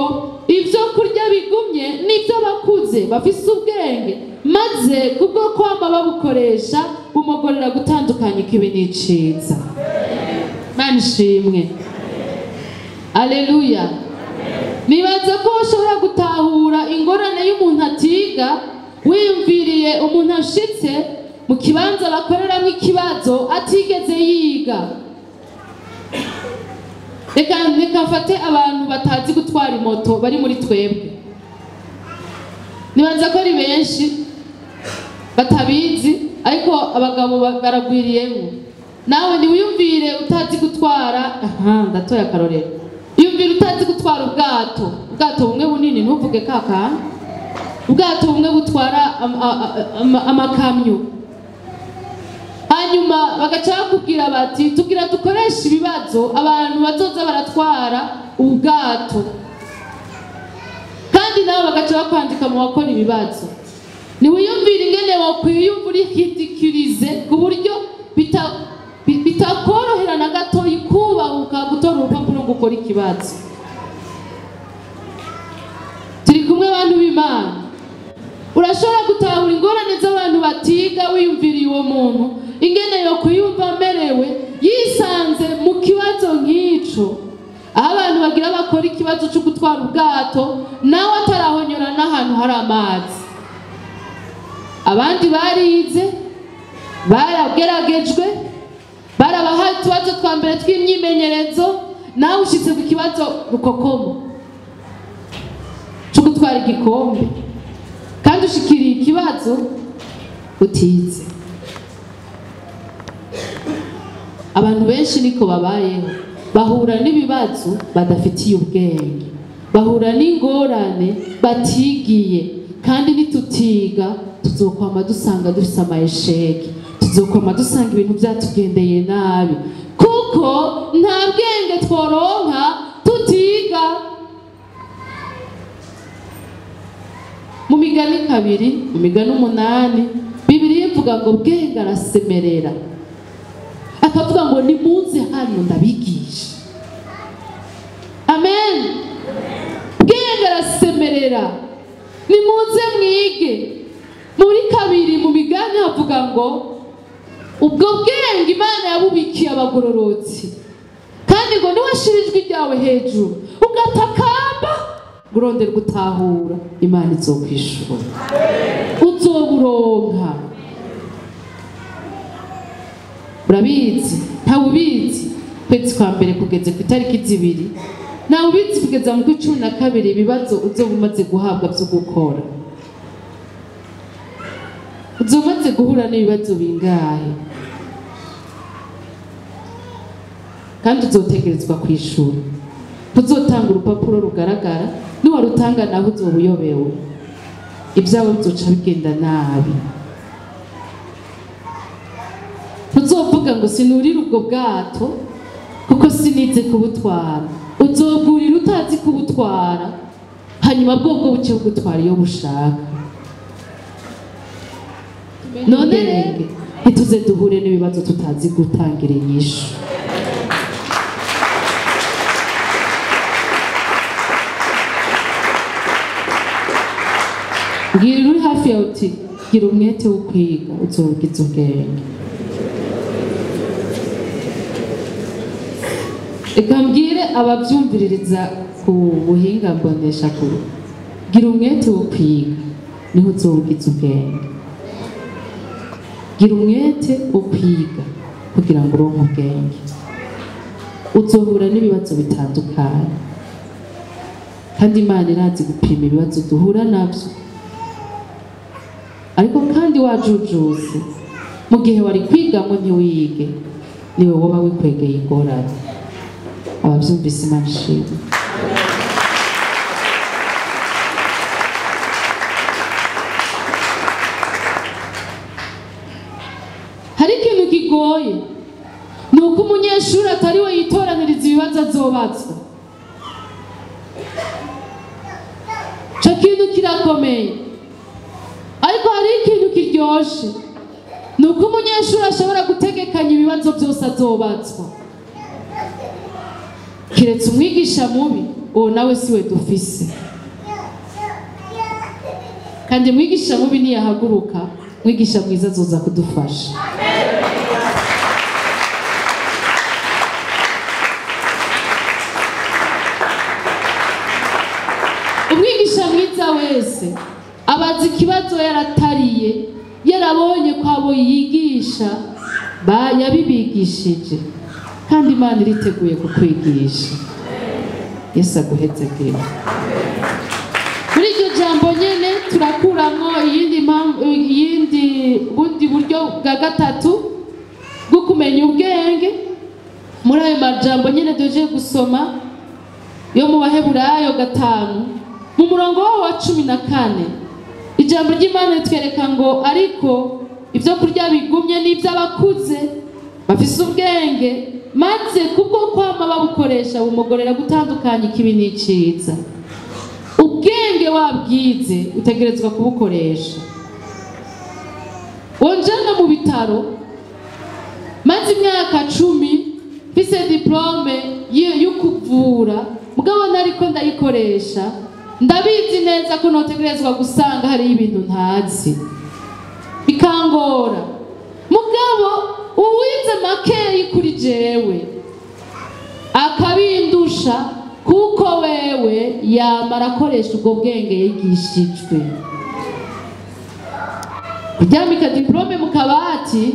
ivyo kurya bigumye nivyo abakuze bafise ubwenge, maze kubwo kwama babukoresha bumugorera gutandukanya ikibi n'iciza. Imana ishimwe. Aleluya. Nibaza ko ushobora gutahura ingorane y'umuntu atiga, wiyumviriye umuntu ashitse mu kibanza bakoreramwo ikibazo atigeze yiga. Reka mfate abantu batazi gutwara imoto bari muri twebwe. Nibaza ko ari benshi batabizi, ariko abagabo baragwiriyemo. Nawe ntiwiyumvire utazi gutwara, ndatoye akarorero. Yumvira utazi gutwara ubwato, ubwato bumwe bunini, ntuvuge kaka, ubwato bumwe butwara amakamyo. Hanyuma bagaca bakubwira bati tugira dukoresha ibibazo abantu bazoza baratwara ubwato, kandi nabo bagaca bakwandika mu bakora ibibazo. Niwiyumvira ingene wokwiyumva urihitikirize ku buryo bitakorohera na gatoyi kubahuka gutora urupapuro ngo ukore ikibazo. Turi kumwe abantu b'Imana. Urashobora gutahura ingorane z'abantu batiga wiyumviriye uwo muntu ingene yo kwiyumva amerewe yisanze mu kibazo nk'ico, aho abantu bagira bakora ikibazo cyo gutwara ubwato nawe atarahonyora n'ahantu hari amazi. Abandi barize, barageragejwe, barabahaye utubazo twa mbere tw'imyimenyerezo, nawe ushitse ku kibazo rukokomo cyo gutwara igikombe, kandi ushikiriye ikibazo utize. Abantu benshi niko babayeho, bahura n'ibibazo badafitiye ubwenge, bahura n'ingorane batigiye, kandi nitutiga Tuzokwama dusanga dufise amayesheke, tuzokwama dusanga ibintu byatugendeye nabi, kuko nta bwenge tworonka tutiga. Mu migani 2, mu migani 8, Bibiliya ivuga ngo bwenge arasemerera, akavuga ngo nimuze hano ndabigisha. Amen. Bwenge arasemerera, nimuze mwige. Muri 2 mu migani havuga ngo ubwo bwenge Imana yabubikiye abagororotsi, kandi ngo niwashira ijwi ryawe hejuru ugatakamba urondera gutahura, Imana izokwishura, uzoburonka. Urabizi, ntawubizi kwezi kwa mbere kugeze ku itariki 2, ntawubizi kugeza mu 12 ibibazo uzoba umaze guhabwa byo gukora. Uzomaze guhura n'ibibazo bingahe, kandi uzotegerezwa kwishura. Uzotanga urupapuro rugaragara, niwarutanga naho uzoba uyobewe, ibyawe bizoca bigenda nabi. Uzovuga ngo sinurira ubwo bwato kuko sinize kubutwara. Uzogurira utazi kubutwara, hanyuma bwobwo buce bugutwara iyo bushaka. None rero ntituze duhure n'ibibazo tutazi gutangira inyishu. Bwira uri hafi yawe uti gira umwete wo kwiga, uzogiza ubwenge. Reka mbwire ababyumviririza ku buhinga mbonesha kure, gira umwete wo kwiga niho uzogiza ubwenge. Gira umwete wo kwiga kugira ngo uronke ubwenge. Uzohura n'ibibazo bitandukanye, kandi Imana irazi gupima ibibazo duhura nabyo. Ariko kandi wajujuse mu gihe wari kwigamo ntiwige, niwe woba wikwegeye ingorane. Ababyumvise Imana ishimwe. Hari ikintu kigoye, ni uko umunyeshuri atari we yitoraniriza ibibazo azobazwa. Ico kintu kirakomeye. Ariko hari ikintu kiryoshe, ni uko umunyeshuri ashobora gutegekanya ibibazo byose azobazwa. Kiretse umwigisha mubi, uwo nawe siwe dufise. Kandi mwigisha mubi niyahaguruka, mwigisha mwiza azoza kudufasha. Umwigisha mwiza wese abaza ikibazo yaratariye, yarabonye ko abo yigisha yabibigishije, kandi Imana iriteguye kukwigisha. Yesu aguhezagire. Muri iryo jambo nyene turakuramo iyindi bundi buryo bwa 3 bwo kumenya ubwenge. Muri ayo majambo nyene duje gusoma yo mu Baheburayo 5 mu murongo wa 14, ijambo ry'Imana ritwereka ngo ariko ibyo kurya bigumye n'iby'abakuze bafise ubwenge, maze kubwo kwama babukoresha bumugorera gutandukanya ikibi n'iciza. Ubwenge wabwize utegerezwa kubukoresha. Wonjana mu bitaro maze imyaka 10 mfise diplome yo kuvura, mugabo nariko ndayikoresha, ndabizi neza ko notegerezwa gusanga hari ibintu ntazi bikangora. Mugabo uwize makeyi kuri jewe akabindusha, kuko wewe yamara akoresha ubwo bwenge yigishijwe. Kuryamika diplome mu kabati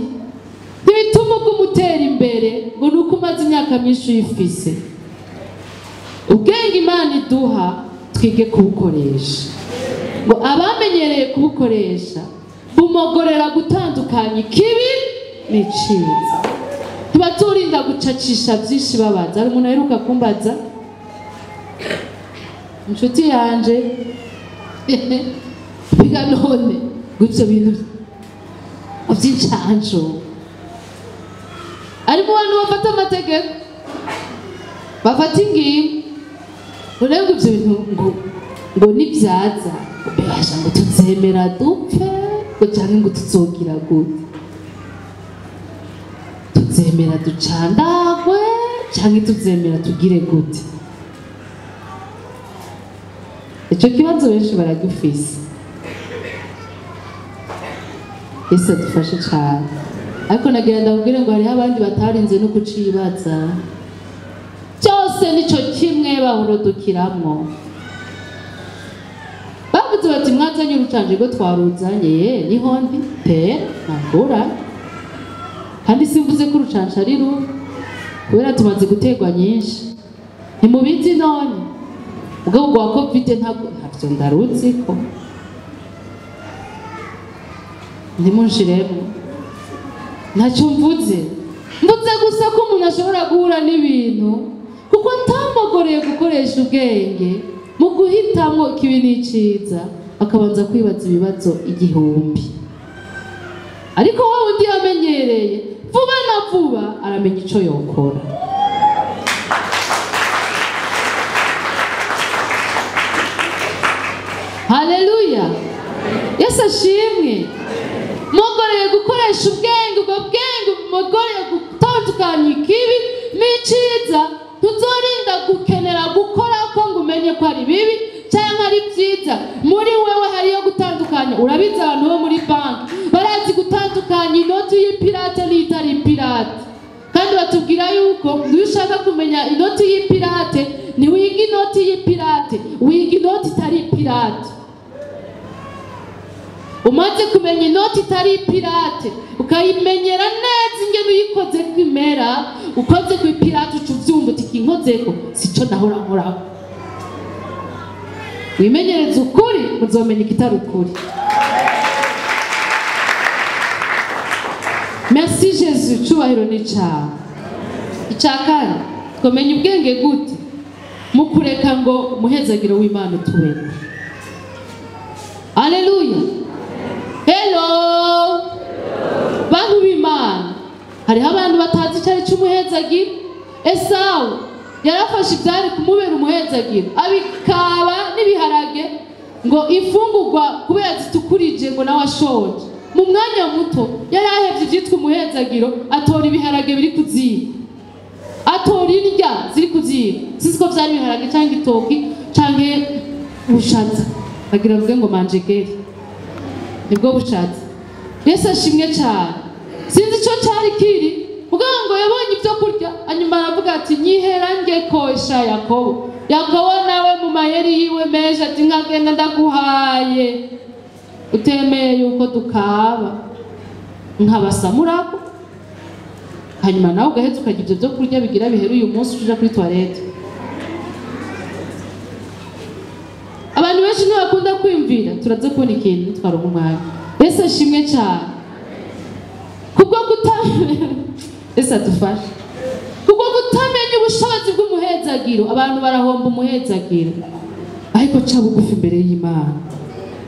ntibituma ugumutera imbere ngo nuko umaze imyaka myinshi uyifise. Ubwenge Imana iduha twige kubukoresha. Ngo abamenyereye kubukoresha bumogorera gutandukanya ikibi n'iciza. Tuba turinda gucacisha byinshi babaza. Hari umuntu aheruka kumbaza, inshuti yanje, biga none ngo ivyo bintu vy'incanco. Ari mu bantu bafata amategeko, bafata ingingo, urenga ivyo bintu ngo nivyaza bebasha ngo tuzemera dupfe, ngo canke ngo tuzogira gute, tuzemera ducandagwe canke tuzemera tugire gute. Ico kibazo benshi baragifise. Yesu adufashe cane. Ariko nagira ndakubwire ngo hariho abandi batarinze no kucibaza. Cyose nico kimwe bahurudukiramwo. Bavuze bati mwazanye urucanje rwo twaruzanye, niho ndi tera ntangora. Kandi simvuze ko urucanje ari rubi, kubera tumaze guterwa nyinshi. Ntimubizi none. Ubwo bwa Covid ntavyo ndaruziko. Ntimunshiremo. Ntacyo mvuze. Mvuze gusa ko umuntu ashobora guhura n'ibintu kuko atamugoreye gukoresha ubwenge mu guhitamo ikibi n'iciza, akabanza kwibaza ibibazo 1000. Ariko wa wundi yamenyereye vuba na vuba aramenya ico yokora. Haleluya. Yesu ashimwe. Mugoreye gukoresha ubwenge, ubwo bwenge mugoreye gutandukanya ikibi n'iciza. Tuzorinda gukenera gukora ko ngo umenye ko ari bibi cyangwa ari byiza. Muri wewe hariyo gutandukanya. Urabizi abantu bo muri banki barazi gutandukanya inoti y'ipirate n'itari ipirate. Kandi batubwira yuko iyo ushaka kumenya inoti y'ipirate ntiwiga inoti y'ipirate, wiga inoti itari ipirate. Umaze kumenya inoti itari ipirate ukayimenyera neza ingene uyikoze kwimera, ukoze ku ipirate uca uvyumva uti kinkozeko sico nahora nkoraho. Wimenyereze ukuri muzomenya ikitari ukuri. Merci Jésus, cubahiro ni cawe. Ica kane, twomenya ubwenge gute mu kureka ngo umuhezagiro w'Imana utubeko. Haleluya. Hello. Bantu b'Imana, hariho abantu batazi icari c'umuhezagiro. Esawu yarafashe ivyari kumubera umuhezagiro, abikaba n'ibiharage ngo ifungurwa kubera zitukurije ngo nawe ashonje. Mu mwanya muto yari ahevye ivyitwa umuhezagiro, atora ibiharage biri kuziko, atora indya ziri kuziko. Sinzi ko vyari ibiharage canke igitoki canke ubushaza, bagira bavuge ngo manjegeri, nibwo bushaza. Yesu ashimwe cane. Sinzi ico cari kiri, kugira ngo yabonye ivyo kurya, hanyuma aravuga ati nyihera nge kosha Yakobo. Yakobo nawe mu mayeri yiwe menshi ati nkagenda ndaguhaye, utemeye yuko dukaba nkabasamurako, hanyuma nawe ugaheza ukarya ivyo vyo kurya bigira bihere uyu munsi uja kuri toilette. Abantu benshi ntibakunda kwiyumvira, turaza kubona ikintu twaronka umwanya. Yesu ashimwe cane. Kubwo Yesu adufashe. Kubwo kutamenya ubushobozi bw'umuhezagiro, abantu barahomba umuhezagiro. Ariko ca bugufi imbere y'Imana,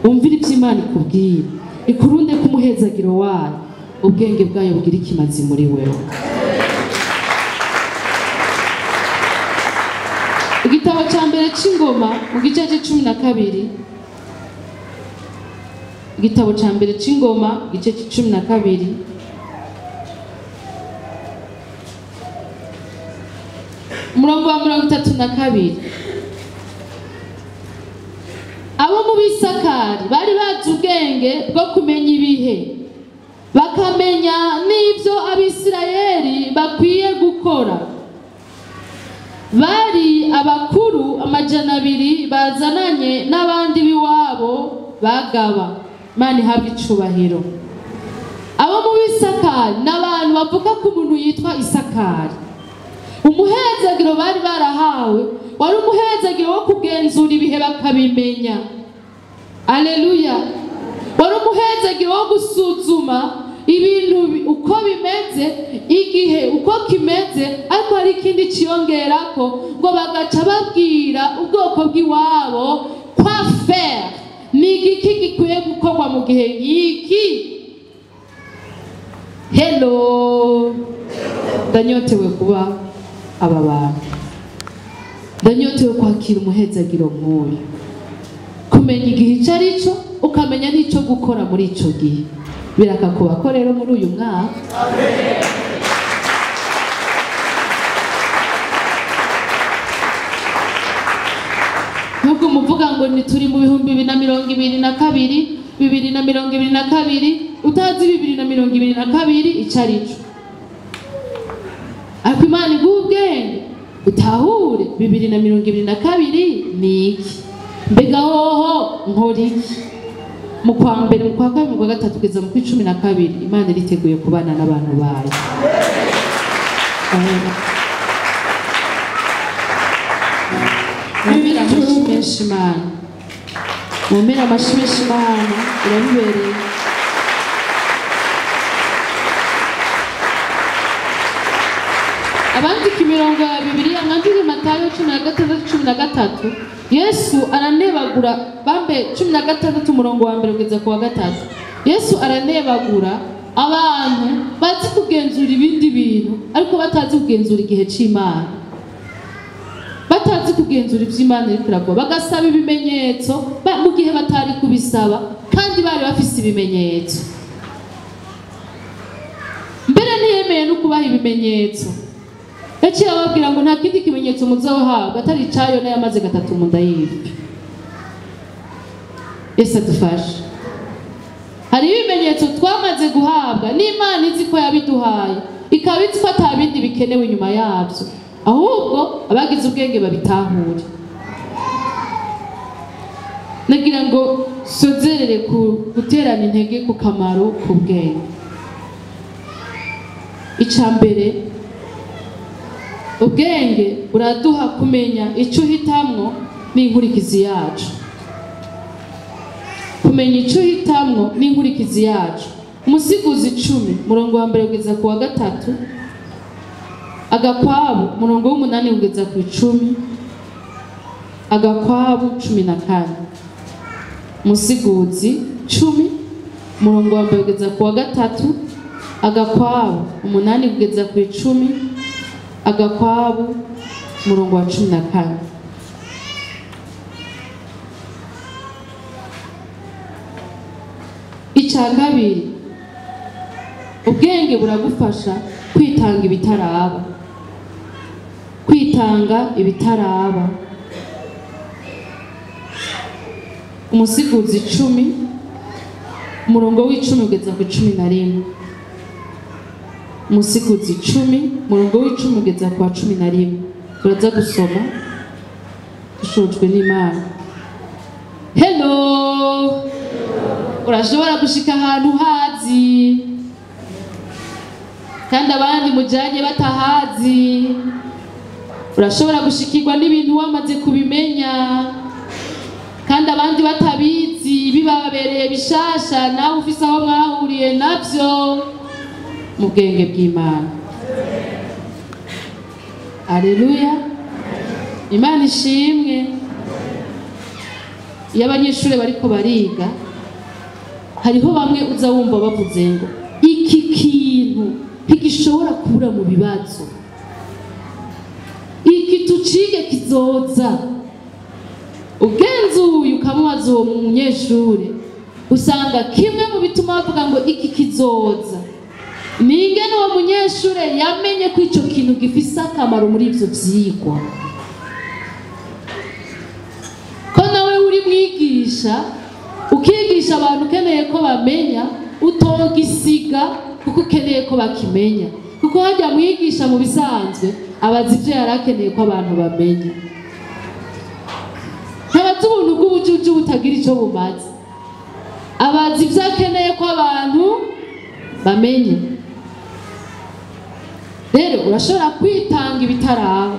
umvira ivyo Imana ikubwira, ikurunde ku muhezagiro wayo, ubwenge bwayo bugira ikimazi muri wewe. Igitabo ca mbere c'Ingoma mu gice c'12, igitabo ca mbere c'Ingoma igice c'12, umurongo wa 32. Abo mu Bisakari bari bazi ubwenge bwo kumenya ibihe, bakamenya n'ivyo Abisirayeli bakwiye gukora. Bari abakuru 200 bazananye n'abandi b'iwabo bagaba. Imana ihabwe icubahiro. Abo mu Bisakari n'abantu bavuga ko umuntu yitwa Isakari. Umuhezagiro bari barahawe wari umuhezagiro wo kugenzura ibihe bakabimenya. Aleluya. Wari umuhezagiro wo gusuzuma ibintu uko bimeze, igihe uko kimeze, ariko hari ikindi ciyongerako ngo bagaca babwira ubwoko bw'iwabo kwa faire, Ni igiki gikwiye gukorwa mu gihe nk'iki? Hello, ndanyotewe kuba aba bantu, ndanyotewe kwakira umuhezagiro nk'uyu, kumenya igihe icyo ari cyo, ukamenya n'icyo gukora muri icyo gihe. Birakakuba ko rero muri uyu mwaka. Nubwo umuvuga ngo ni turi mu 2022, 2022, utazi 2022 icyo ari cyo. Ariko Imana iguha ubwenge utahure 2022 ni iki, mbega hoho nkora iki? Mu kwa mbere, mu kwa kabiri, mu kwa gatatu kugeza mu kwa 12, Imana iriteguye kubana n'abantu bayo. Mumira amashyi menshi Imana, mumira amashyi menshi Imana, irabibereye. Abandika imirongo ya Bibiliya, mwandike Matayo 16:13, Yesu aranebagura, bambe 16 umurongo wa mbere kugeza ku wa 3. Yesu aranebagura abantu bazi kugenzura ibindi bintu ariko batazi kugenzura igihe c'Imana, batazi kugenzura ivy'Imana iri kuragwa, bagasaba ibimenyetso mu gihe batari kubisaba kandi bari bafise ibimenyetso. Mbere ntiyemeye no kubaha ibimenyetso, yaciye ababwira ngo nta kindi kimenyetso muzohabwa atari icayo n'ayamaze 3 mu nda y'ifi. Yesu adufashe. Hari ibimenyetso twamaze guhabwa n'Imana izi ko yabiduhaye, ikaba izi ko ata bindi bikenewe inyuma yabyo, ahubwo abagize ubwenge babitahure. Nagira ngo sozerere ku guterana intege ku kamaro k'ubwenge. Ica mbere, ubwenge buraduha kumenya icyo uhitamwo n'inkurikizi yacu. Kumenya icyo uhitamwo n'inkurikizi yacu. Umusiguzi 10 murongo wa mbere kugeza ku wa 3, agakwabu murongo w'8 kugeza ku 10, agakwabu 14. Musiguzi 10 murongo wa mbere kugeza ku wa 3, agakwabu 8 kugeza ku 10, agakwabu murongo wa 14. Icya kabiri, ubwenge buragufasha kwitanga ibitaraba, kwitanga ibitaraba. Umusiguzi 10 umurongo w'10 kugeza ku 11. Umusiguzi 10 umurongo w'10 kugeza ku 11. Turaza gusoma dushojwe n'Imana. Hello, urashobora gushika ahantu hazi kandi abandi mujanye batahazi. Urashobora gushikirwa n'ibintu wamaze kubimenya kandi abandi batabizi, bibabereye bishasha, nawe ufise aho mwahuriye navyo mu bwenge bw'Imana. Haleluya, Imana ishimwe. Iyo abanyeshuri bariko bariga, hariho bamwe uza wumva bavuze ngo iki kintu ntigishobora kubura mu bibazo, iki tucige kizoza. Ugenzuye ukamubaza uwo munyeshuri, usanga kimwe mu bituma bavuga ngo iki kizoza ni ingene uwo munyeshuri yamenye ko ico kintu gifise akamaro muri ivyo vyigwa. Ko nawe uri mwigisha, ukigisha abantu ukeneye ko bamenya, utogisiga kuko ukeneye ko bakimenya, kuko hajya mwigisha mu bisanzwe abazi ivyo yari akeneye ko abantu bamenya. Ntabazi ubuntu bw'ubujuju butagira ico bumaze, abazi ivyo akeneye ko abantu bamenye. Rero urashobora kwitanga ibitaraba,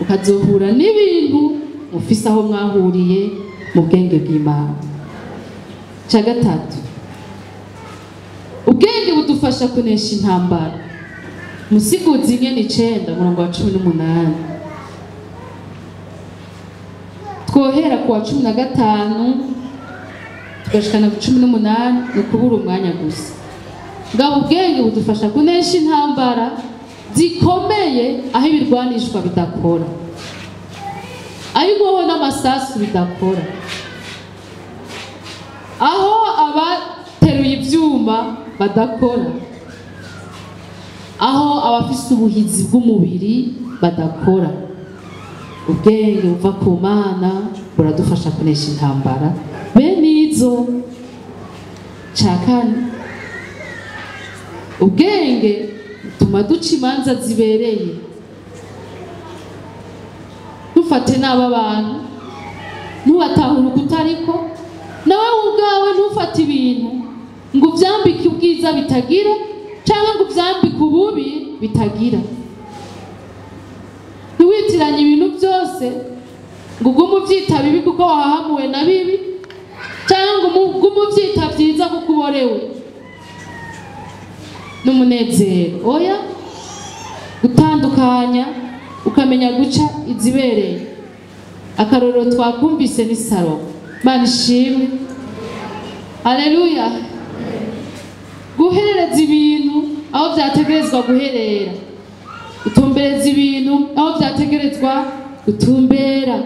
ukazohura n'ibintu mufise aho mwahuriye mu bwenge bw'Imana. Cya gatatu, ubwenge budufasha kunesha intambara. Musiguzi 9 umurongo wa 18. Twohera ku wa 15 tugashikana ku 18 ni ukubura umwanya gusa. Ngabo ubwenge budufasha kunesha intambara zikomeye aho ibirwanishwa bidakora, aho inkoho n'amasasu bidakora, aho abateruye ibyuma badakora, aho abafise ubuhizi bw'umubiri badakora. Ubwenge buva ku Mana buradufasha kunesha intambara bene izo. Cya kane, ubwenge butuma duca imanza zibereye. Ntufate nabi abantu, ntubatahure ukutariko, nawe ubwawe ntufate ibintu ngo uvyambike ubwiza bitagira cyangwa ngo uvyambike ububi bitagira. Ntiwitiranye ibintu byose ngo ugume uvyita bibi kuko wahahamuwe na bibi, cyangwa ngo ugume uvyita vyiza kuko uborewe n'umunezero. Oya, gutandukanya ukamenya guca izibereye. Akarorero twakumvise ni Salomo. Mana ishimwe, haleluya. Guherereza ibintu aho byategerezwa guherera, gutumbereza ibintu aho byategerezwa gutumbera,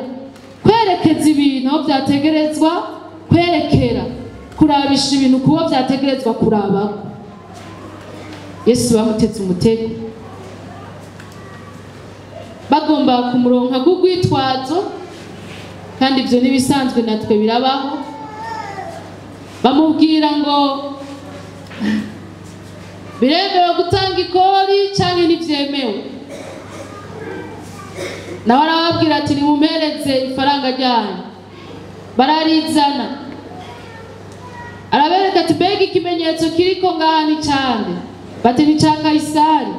kwerekeza ibintu aho byategerezwa kwerekera, kurabisha ibintu kubo byategerezwa kurabako. Yesu bamuteze umutego, bagomba kumuronka rw'urwitwazo, kandi ibyo n'ibisanzwe natwe birabaho. Bamubwira ngo biremewe gutanga ikori cyangwa ntibyemewe, nawe arababwira ati nimumereze ifaranga ryanyu. Bararizana, arabereka ati mbega ikimenyetso kiriko ngaha ni cande? Bati ni ca Kayisari.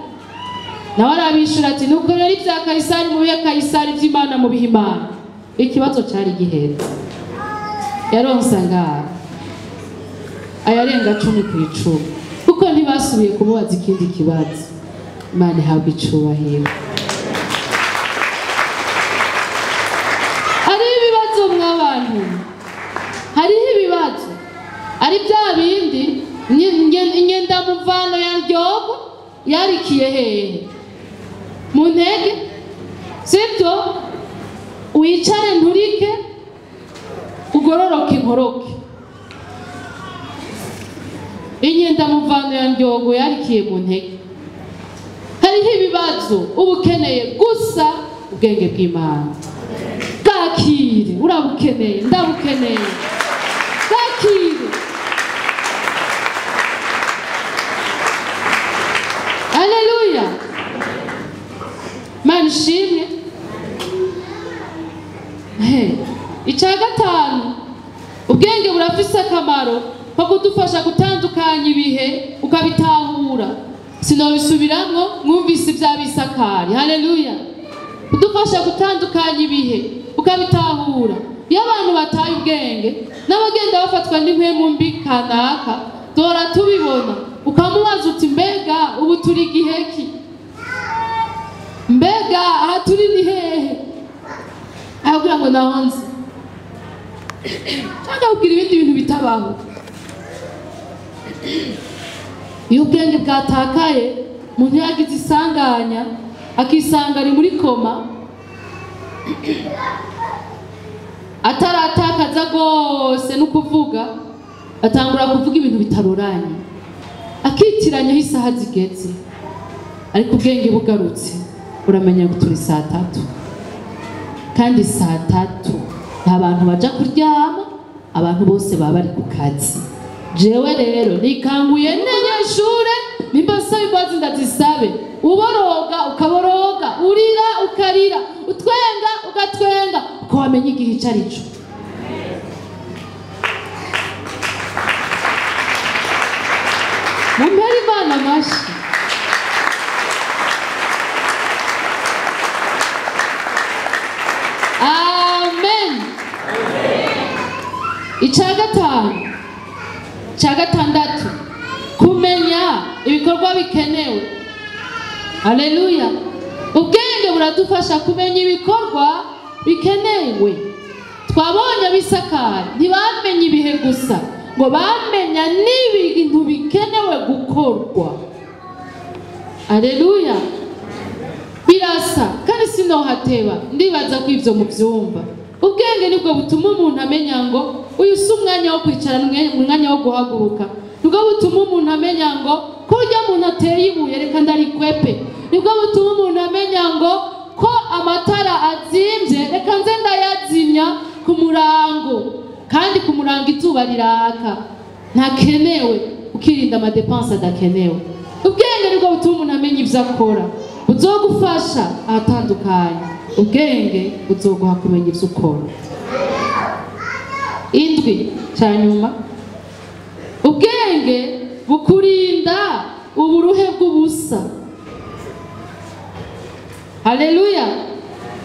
Nawe arabishura ati nuko rero ibya Kayisari mubihe Kayisari, iby'Imana mubihe Imana. Ikibazo cari gihetse. Yaronse ngaha ayarenga 10 ku 10, kuko ntibasubiye kumubaza ikindi kibazo. Imana ihabwe icubahiro. Hariho ibibazo mw'abantu, hariho ibibazo ari bya bindi inyendamuvano ya Ryogo yarikiye hehe? Mu ntege, sibyo? Wicare nturike, ugororoke nkoroke. Inyendamuvano ya Ryogo yarikiye mu ntege. Hariho ibibazo uba ukeneye gusa ubwenge bw'Imana. Bwakire, urabukeneye, ndabukeneye. Bwakire. Haleluya. Mana ishimwe. Icya gatanu, ubwenge burafise akamaro ko kudufasha gutandukanya ibihe ukabitahura. Sinobisubiramwo, mwumvise ibya Bisakari. Haleluya. Kudufasha gutandukanya ibihe ukabitahura. Iyo abantu bataye ubwenge n'abagenda bafatwa n'impwemu mbi kanaka, dora tubibona, ukamubaza uti mbega ubu turi gihe ki? Mbega aha turi ni hehe? Akubwira ngo naho nzi, cyangwa akubwira ibindi bintu bitabaho. Iyo ubwenge bwatakaye, umuntu yagize isanganya akisanga ari muri koma, ataratakaza rwose no kuvuga, atangura kuvuga ibintu bitaroranye, akitiranya aho isaha zigeze. Ariko ubwenge bugarutse, uramenya ngo turi saa 3, kandi saa 3 nta bantu baja kuryama, abantu bose baba bari ku kazi. Jewe rero nikanguye n'abanyeshure, nimba nsaba imbabazi ndazisabe. Uboroga ukaboroga, urira ukarira, utwenga ugatwenga, uko wamenya igihe ico ari cyo. Mumpere Imana amashi. Amen. Icya gatanu, icya gatandatu, kumenya ibikorwa bikenewe. Haleluya. Ubwenge buradufasha kumenya ibikorwa bikenewe. Twabonye abisakari ntibamenye ibihe gusa, ngo bamenya n'ibintu bikenewe gukorwa. Aleluya. Birasa kandi sinohateba, ndibaza ko ivyo muvyumva. Ubwenge nibwo butuma umuntu amenya ngo uyu si umwanya wo kwicara, umwanya wo guhaguruka. Nibwo butuma umuntu amenya ngo ko urya muntu ateye ibuye reka ndarikwepe. Nibwo butuma umuntu amenya ngo ko amatara azimvye reka nze ndayazimya ku murango, kandi ku murango izuba riraka ntakenewe, ukirinda amadepanse adakenewe. Ubwenge nibwo butuma umuntu amenya ivyo akora, buzogufasha ahatandukanye. Ubwenge buzoguha kumenya ivyo ukora. Indwi cya nyuma, ubwenge bukurinda uburuhe bw'ubusa. Haleluya.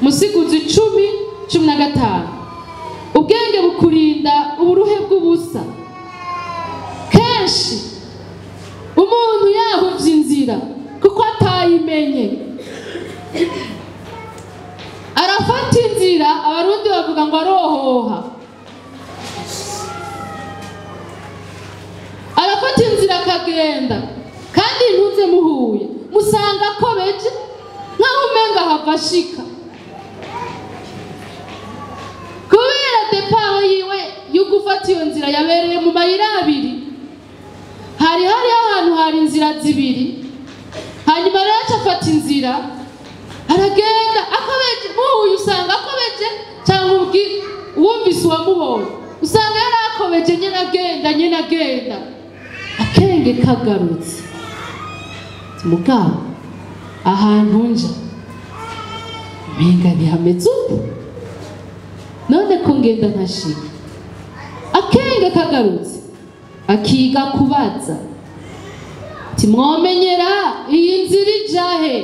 Musiguzi 10:15. Ubwenge bukurinda uburuhe bw'ubusa. Kenshi umuntu yahuvye inzira kuko atayimenye, arafata inzira. Abarundi bavuga ngo arohoha. Arafata inzira akagenda, kandi ntuze muhuye musanga ko beje nkaho umenga hava ashika, kubera depart yiwe yo gufata iyo nzira yabereye mu mayira abiri. Hari ahantu hari inzira zibiri, hanyuma rero afata inzira aragenda akobeje. Muhuye usanga akobeje, cyangwa wumvise uwamubonye usanga yarakobeje nyine agenda nyine agenda, akenge kagarutse. Mugabo ahantu nja umenga ntihameze uko, none ko ngenda ntashika. Akenge kagarutse akiga kubaza ati mwomenyera iyi nzira ijahe?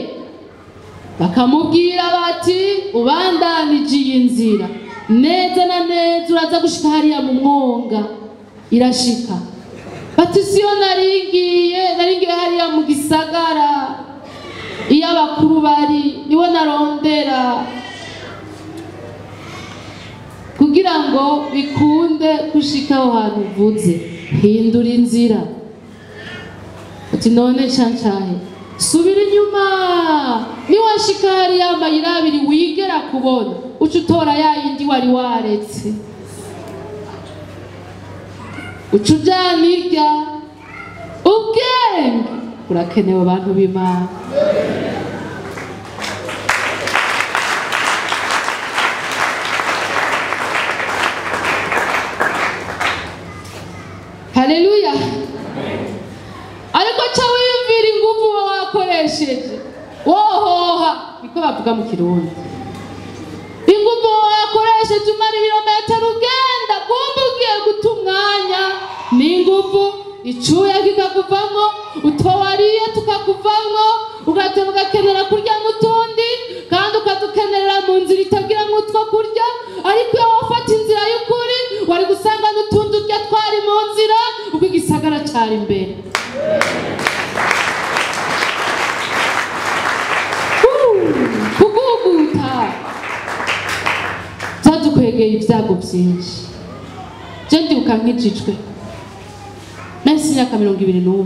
Bakamubwira bati ubandanije iyi nzira neza na neza uraza gushika hariya mu mwonga. Irashika. Bati siyo naringiye, naringiye hariya mu gisagara iyo abakuru bari, niwo narondera. Kugira ngo bikunde gushika aho hantu uvuze, hindura inzira. Ati none cancahe, subira inyuma, niwashika hariya amayira abiri wigera kubona, uca utora ya yindi wari waretse, uca ujana irya. Ubwenge burakenewe abantu b'Imana. Haleluya. Ariko ca wiyumvira inguvu uba wakoresheje wohoha, niko bavuga mu Kirundi. Inguvu uba wakoresheje umara ibirometero ugenda, kumbe ugiye guta umwanya n'inguvu, icuya kikakuvamwo, utwo wariye tukakuvamwo, ugateba ugakenera kurya n'utundi, kandi ukadukenerera mu nzira itagiramwo utwo kurya. Ariko iyo wafata inzira y'ukuri wari gusanga n'utundi urya twari mu nzira, uko igisagara cari imbere. Kuguguta byadukwegeye ibyago byinshi. Je ndibuka nkijijwe nahise imyaka 21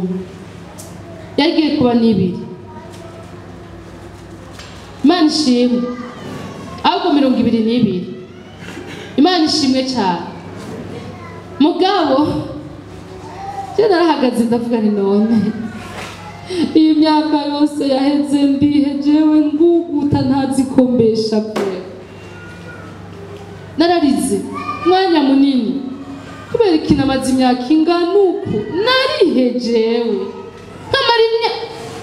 yagiye kuba n'ibiri. Imana ishimwe, ahubwo 22. Imana ishimwe cyane. Mugabo je narahagaze ndavuga nti none iyi myaka yose yaheze ndihe jewe nguguta ntazi ko mbesha pe. Nararize umwanya munini kubera ikintu amaze imyaka ingana uku narihe jewe, nkamara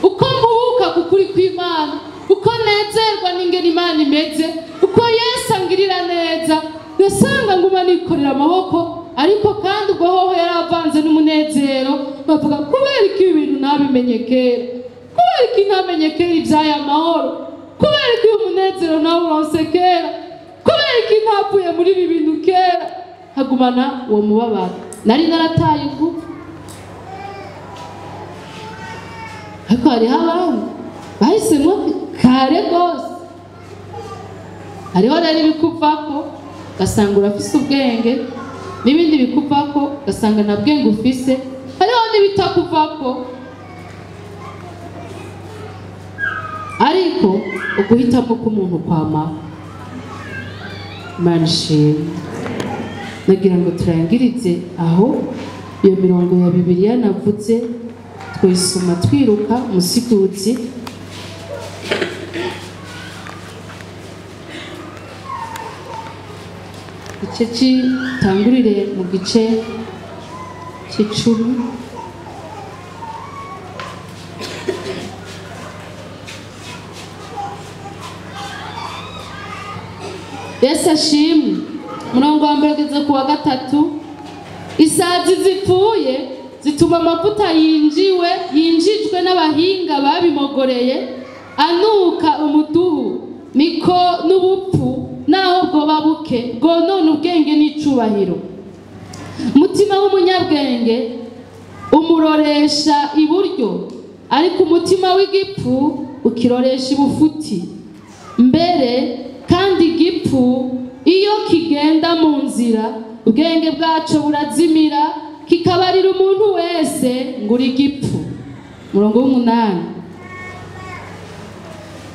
uko mpubuka ku kuri kw'Imana, uko nezerwa n'ingene Imana imeze, uko Yesu angirira neza, nasanga nguma nikorera amaboko. Ariko kandi ubwo hoho yaravanze n'umunezero, bavuga kubera iki ibintu nabimenye kera, kubera iki ntamenye kera iby'aya mahoro, kubera iki uyu munezero nawuronse kera, kubera iki ntapfuye muri ibi bintu kera. Hagumana uwo mubabaro, nari narataye ingufu. Ariko hariho abandi bahisemo kare rwose, hariho rero ibikuvako ugasanga urafise ubwenge, n'ibindi bikuvako ugasanga nta bwenge ufise, hariho n'ibitakuvako. Ariko uguhitamo k'umuntu kwamaho. Imana ishimwe. Nagira ngo turangirize aho iyo mirongo ya Bibiliya navuze, tuyisoma twiruka. Musiguzi igice gitangurire mu gice c'icumi. Yesu ashimwe. Umurongo wa mbere ugeze ku wa 3. Isazi zipfuye zituma amavuta yinjijwe n'abahinga babimogoreye anuka umuduhu, niko n'ubupfu naho bwoba buke bwonona ubwenge n'icubahiro. Umutima w'umunyabwenge umuroresha iburyo, ariko umutima w'igipfu ukiroresha ibufuti. Mbere kandi igipfu iyo kigenda mu nzira, ubwenge bwaco burazimira, kikabarira umuntu wese ngo uri igipfu. Umurongo w'umunani.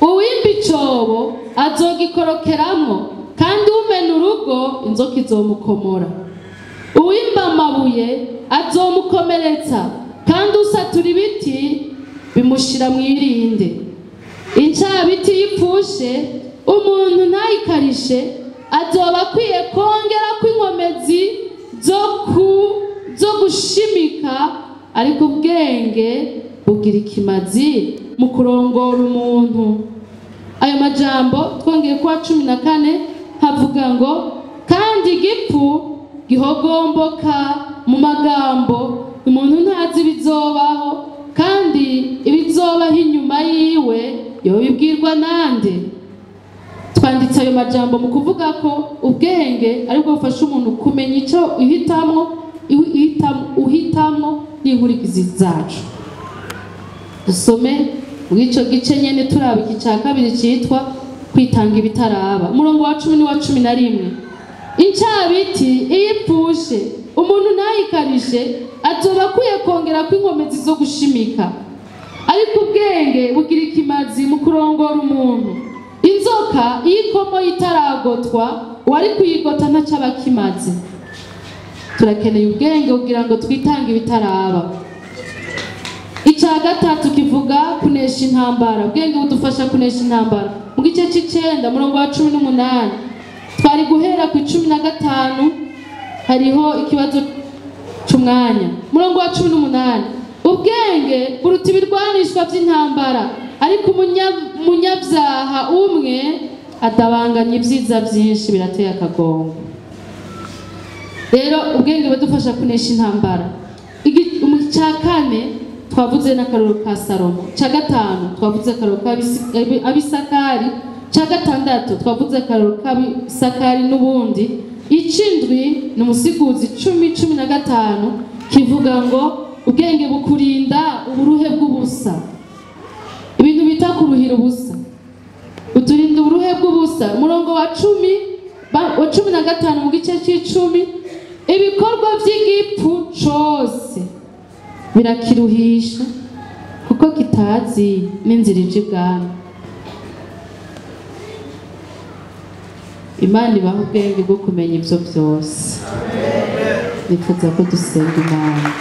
Uwimba icobo azogikorokeramwo, kandi umena urugo inzoka izomukomora. Uwimba amabuye azomukomeretsa, kandi usatura ibiti bimushira mwirinde. Incabiti yipfushe umuntu ntayikarishe, azoba akwiye kongera kw'inkomezi zo gushimika, ariko ubwenge bugira ikimazi mu kurongora umuntu. Ayo majambo twongeye kuwa 14 havuga ngo kandi igipfu gihogomboka mu magambo, umuntu ntazi ibizobaho, kandi ibizobaho inyuma yiwe yobibwirwa nande. Twanditse ayo majambo mu kuvuga ko ubwenge aribwo bufasha umuntu kumenya icyo uhitamwo n'inkurikizi zacu. Dusome muri ico gice nyene turaba iki ca kabiri citwa kwitanga ibitaraba. Umurongo wa 10 n'uwa 11. Incabiti iyo ipfushe umuntu ntayikarishe, azoba akwiye kongera kw'inkomezi zo gushimika, ariko ubwenge bugira ikimazi mu kurongora umuntu. Inzoka iyo ikomo itaragotwa, uwari kuyigota ntaco aba akimaze. Turakeneye ubwenge kugira ngo twitange ibitaraba. Ica gatatu kivuga kunesha intambara. Ubwenge budufasha kunesha intambara. Mu gice c'icenda umurongo wa 18 twari guhera ku 15, hariho ikibazo c'umwanya. Umurongo wa 18, ubwenge buruta ibirwanishwa vy'intambara, ariko umunyabyaha umwe adabanganya ibyiza byinshi, birateye akagongo. Rero ubwenge budufasha kunesha intambara. Icya kane twavuze n'akaroro ka Salomo. Icya gatanu twavuze akaroro k'Abisakari. Icya gatandatu twavuze akaroro k'Abisakari n'ubundi. Icindwi ni umusiguzi 10:15 kivuga ngo ubwenge bukurinda uburuhe bw'ubusa. Ibintu bita kuruhira ubusa, uturinda uburuhe bw'ubusa. Umurongo wa 10 wa 15 mu gice c'icumi, ibikorwa vy'igipfu cose birakiruhisha kuko kitazi n'inzira ija ibwami. Imana ibaha ubwenge bwo kumenya ivyo vyose. Nifuza ko dusenga Imana.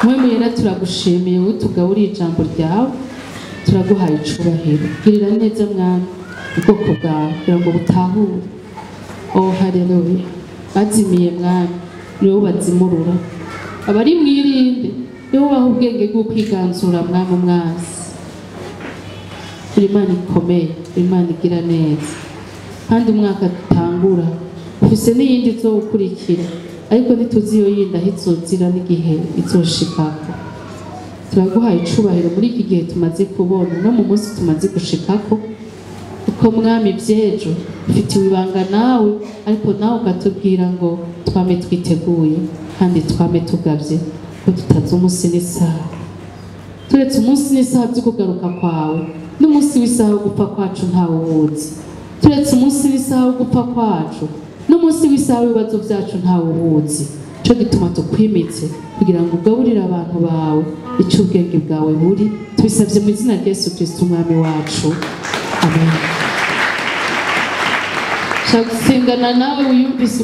Mwe Yera, turagushimiye utugaburiye ijambo ryawe, turaguhaye icubahiro. Girira neza Mwami ubwoko bwawe kugira ngo butahure. Oh haleluya. Bazimiye Mwami ni wowe bazimurura, abari mwirinde ni wowe ubaha ubwenge bwo kwiganzura Mwami umwansi. Uri Imana ikomeye, uri Imana igira neza, kandi umwaka dutangura ufise n'iyindi izowukurikira, ariko ntituzi iyo yindi aho izozira n'igihe izoshikako. Turaguhaye icubahiro muri iki gihe tumaze kubona no mu munsi tumaze gushikako, kuko Mwami ivy'ejo ufitiwe ibanga nawe, ariko nawe ukatubwira ngo twame twiteguye kandi twame tugavye, ko tutazi umunsi n'isaha. Turetse umunsi n'isaha vyo kugaruka kwawe, N'umunsi w'isaha wo gupfa kwacu ntawuwuzi. Turetse umunsi w'isaha wo gupfa kwacu, n'umunsi w'isaha w'ibibazo byacu ntawuwuzi. Cyo gituma tukwimitse kugira ngo ugaburire abantu bawe icyo ubwenge bwawe buri. Tubisabye mu izina rya Yesu Kristo umwami wacu, amen. Shaka gusengana nawe wiyumvise.